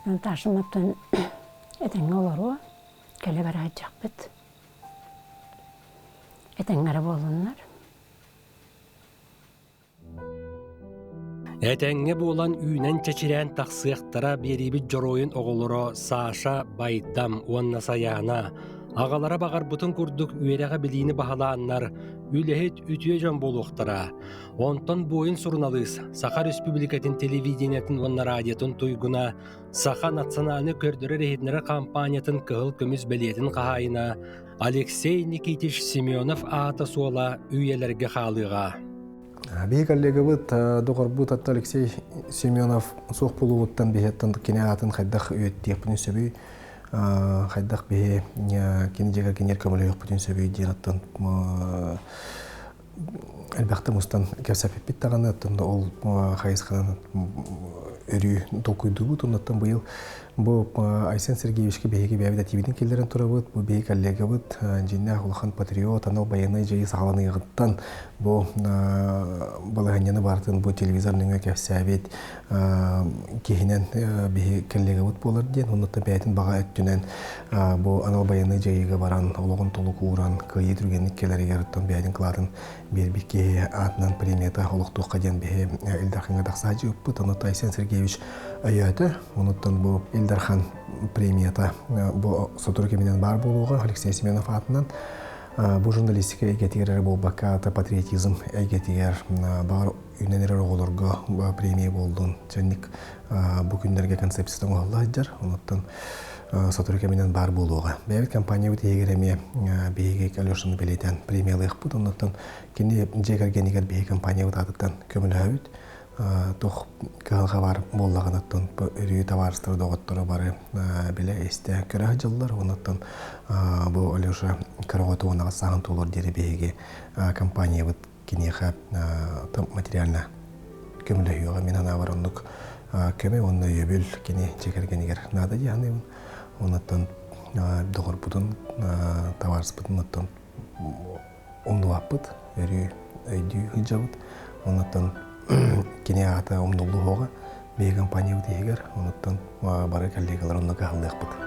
Наташам оттон этэҥҥэ олоруо, кэлэ барааччахпыт. Этэҥҥэ эрэ буолуннар.
Этэҥҥэ буолан үүнэн-чэчирээн тахсыахтара биэриибит дьоруойун оҕолоро Саша, Байдам уонна Сайаана аҕалара баҕарбытын курдук үөрэҕи-билиини баһылааннар, үлэһит үтүө дьон буолуохтара. Онтон буойун суруналыыс, Саха Республикатын телевидениетын уонна радиотын туйгуна, Саха национальнай көрдөрөр-иһитиннэрэр хампаанньатын кыһыл көмүс бэлиэтин хаһаайына Алексей Никитич Семенов аата-суола үйэлэргэ хаалыаҕа.
Биһи коллегабыт, доҕорбут атта Алексей Семенов суох буолуоҕуттан биһиэттэн кини аатын хайдах үйэттиэхпитин сөбүй, хайдах биһи кини дьиэгэр киниэр көмөлөһүөхпүтүн сөбүй диэн оттон элбэхтэ мустан кэпсэппиппит даҕаны, оттон ол хайысханан өрүү толкуйдуубут. Оннуттан быйыл бу Айсен Сергеевичка биһиги бэйэбит этиибитин киллэрэн турабыт. Бу биһиги коллегабыт, дьиҥнээх улахан патриот, анал байыаннай дьайыы саҕаланыаҕыттан бу балаһыанньаны барытын бу телевизор нөҥүө кэпсээбит киһинэн биһи коллегабыт буолар диэн, оннуттан бэйэтин баҕа өттүнэн бу анал байыаннай дьайыыга баран олоҕун толук ууран кыайыы түргэнник кэлэригэр оттон бэйэтин кылаатын биэрбит киһи аатынан премията олохтуохха диэн биһи Ил Дархаҥҥа тахсааччы ыппыт. Онуттан Айсен Сергеевич өйөөтө. Онуттан бу Ил Дархан премията бу сотору кэминэн баар буолуоҕа Алексей Семенов аатынан. Бу журналистика эйгэтигэр эрэ буолбакка, патриотизм эйгэтигэр баар үүнэн эрэр оҕолорго премия буоллун. Дьэнник бу күннэргэ концепцията оҥоһулла сылдьар. Онуттан сотору кэминэн баар буолуоҕа. Бэйэбит компаниябыт иһигэр эмиэ биһиги Алешаны бэлиэтээн премиялыахпыт. Оннуттан кини дьиэ кэргэнигэр биһиги компаниябыт аатыттан көмөлөһөбүт. Туох кыһалҕа баар буоллаҕына, оттон өрүү табаарыстара, доҕотторо бары билэ истэ көрө сылдьаллар. Оннуттан бу Алеша кыра оҕото уонаҕа сааһын туолуор диэри биһиги компаниябыт киниэхэ материально көмөлөһүөҕэ. Мин санаабар оннук көмө уонна өйөбүл кини дьиэ кэргэнигэр наада дии саныыбын. Онуттан доҕорбутун, табаарыспытын оттон умнубаппыт, өрүү өйдүү сылдьабыт. Онуттан кини аата умнуллуоҕа биһиги компаниябыт иһигэр. Онуттан бары коллегалар онно кыһаллыахпыт.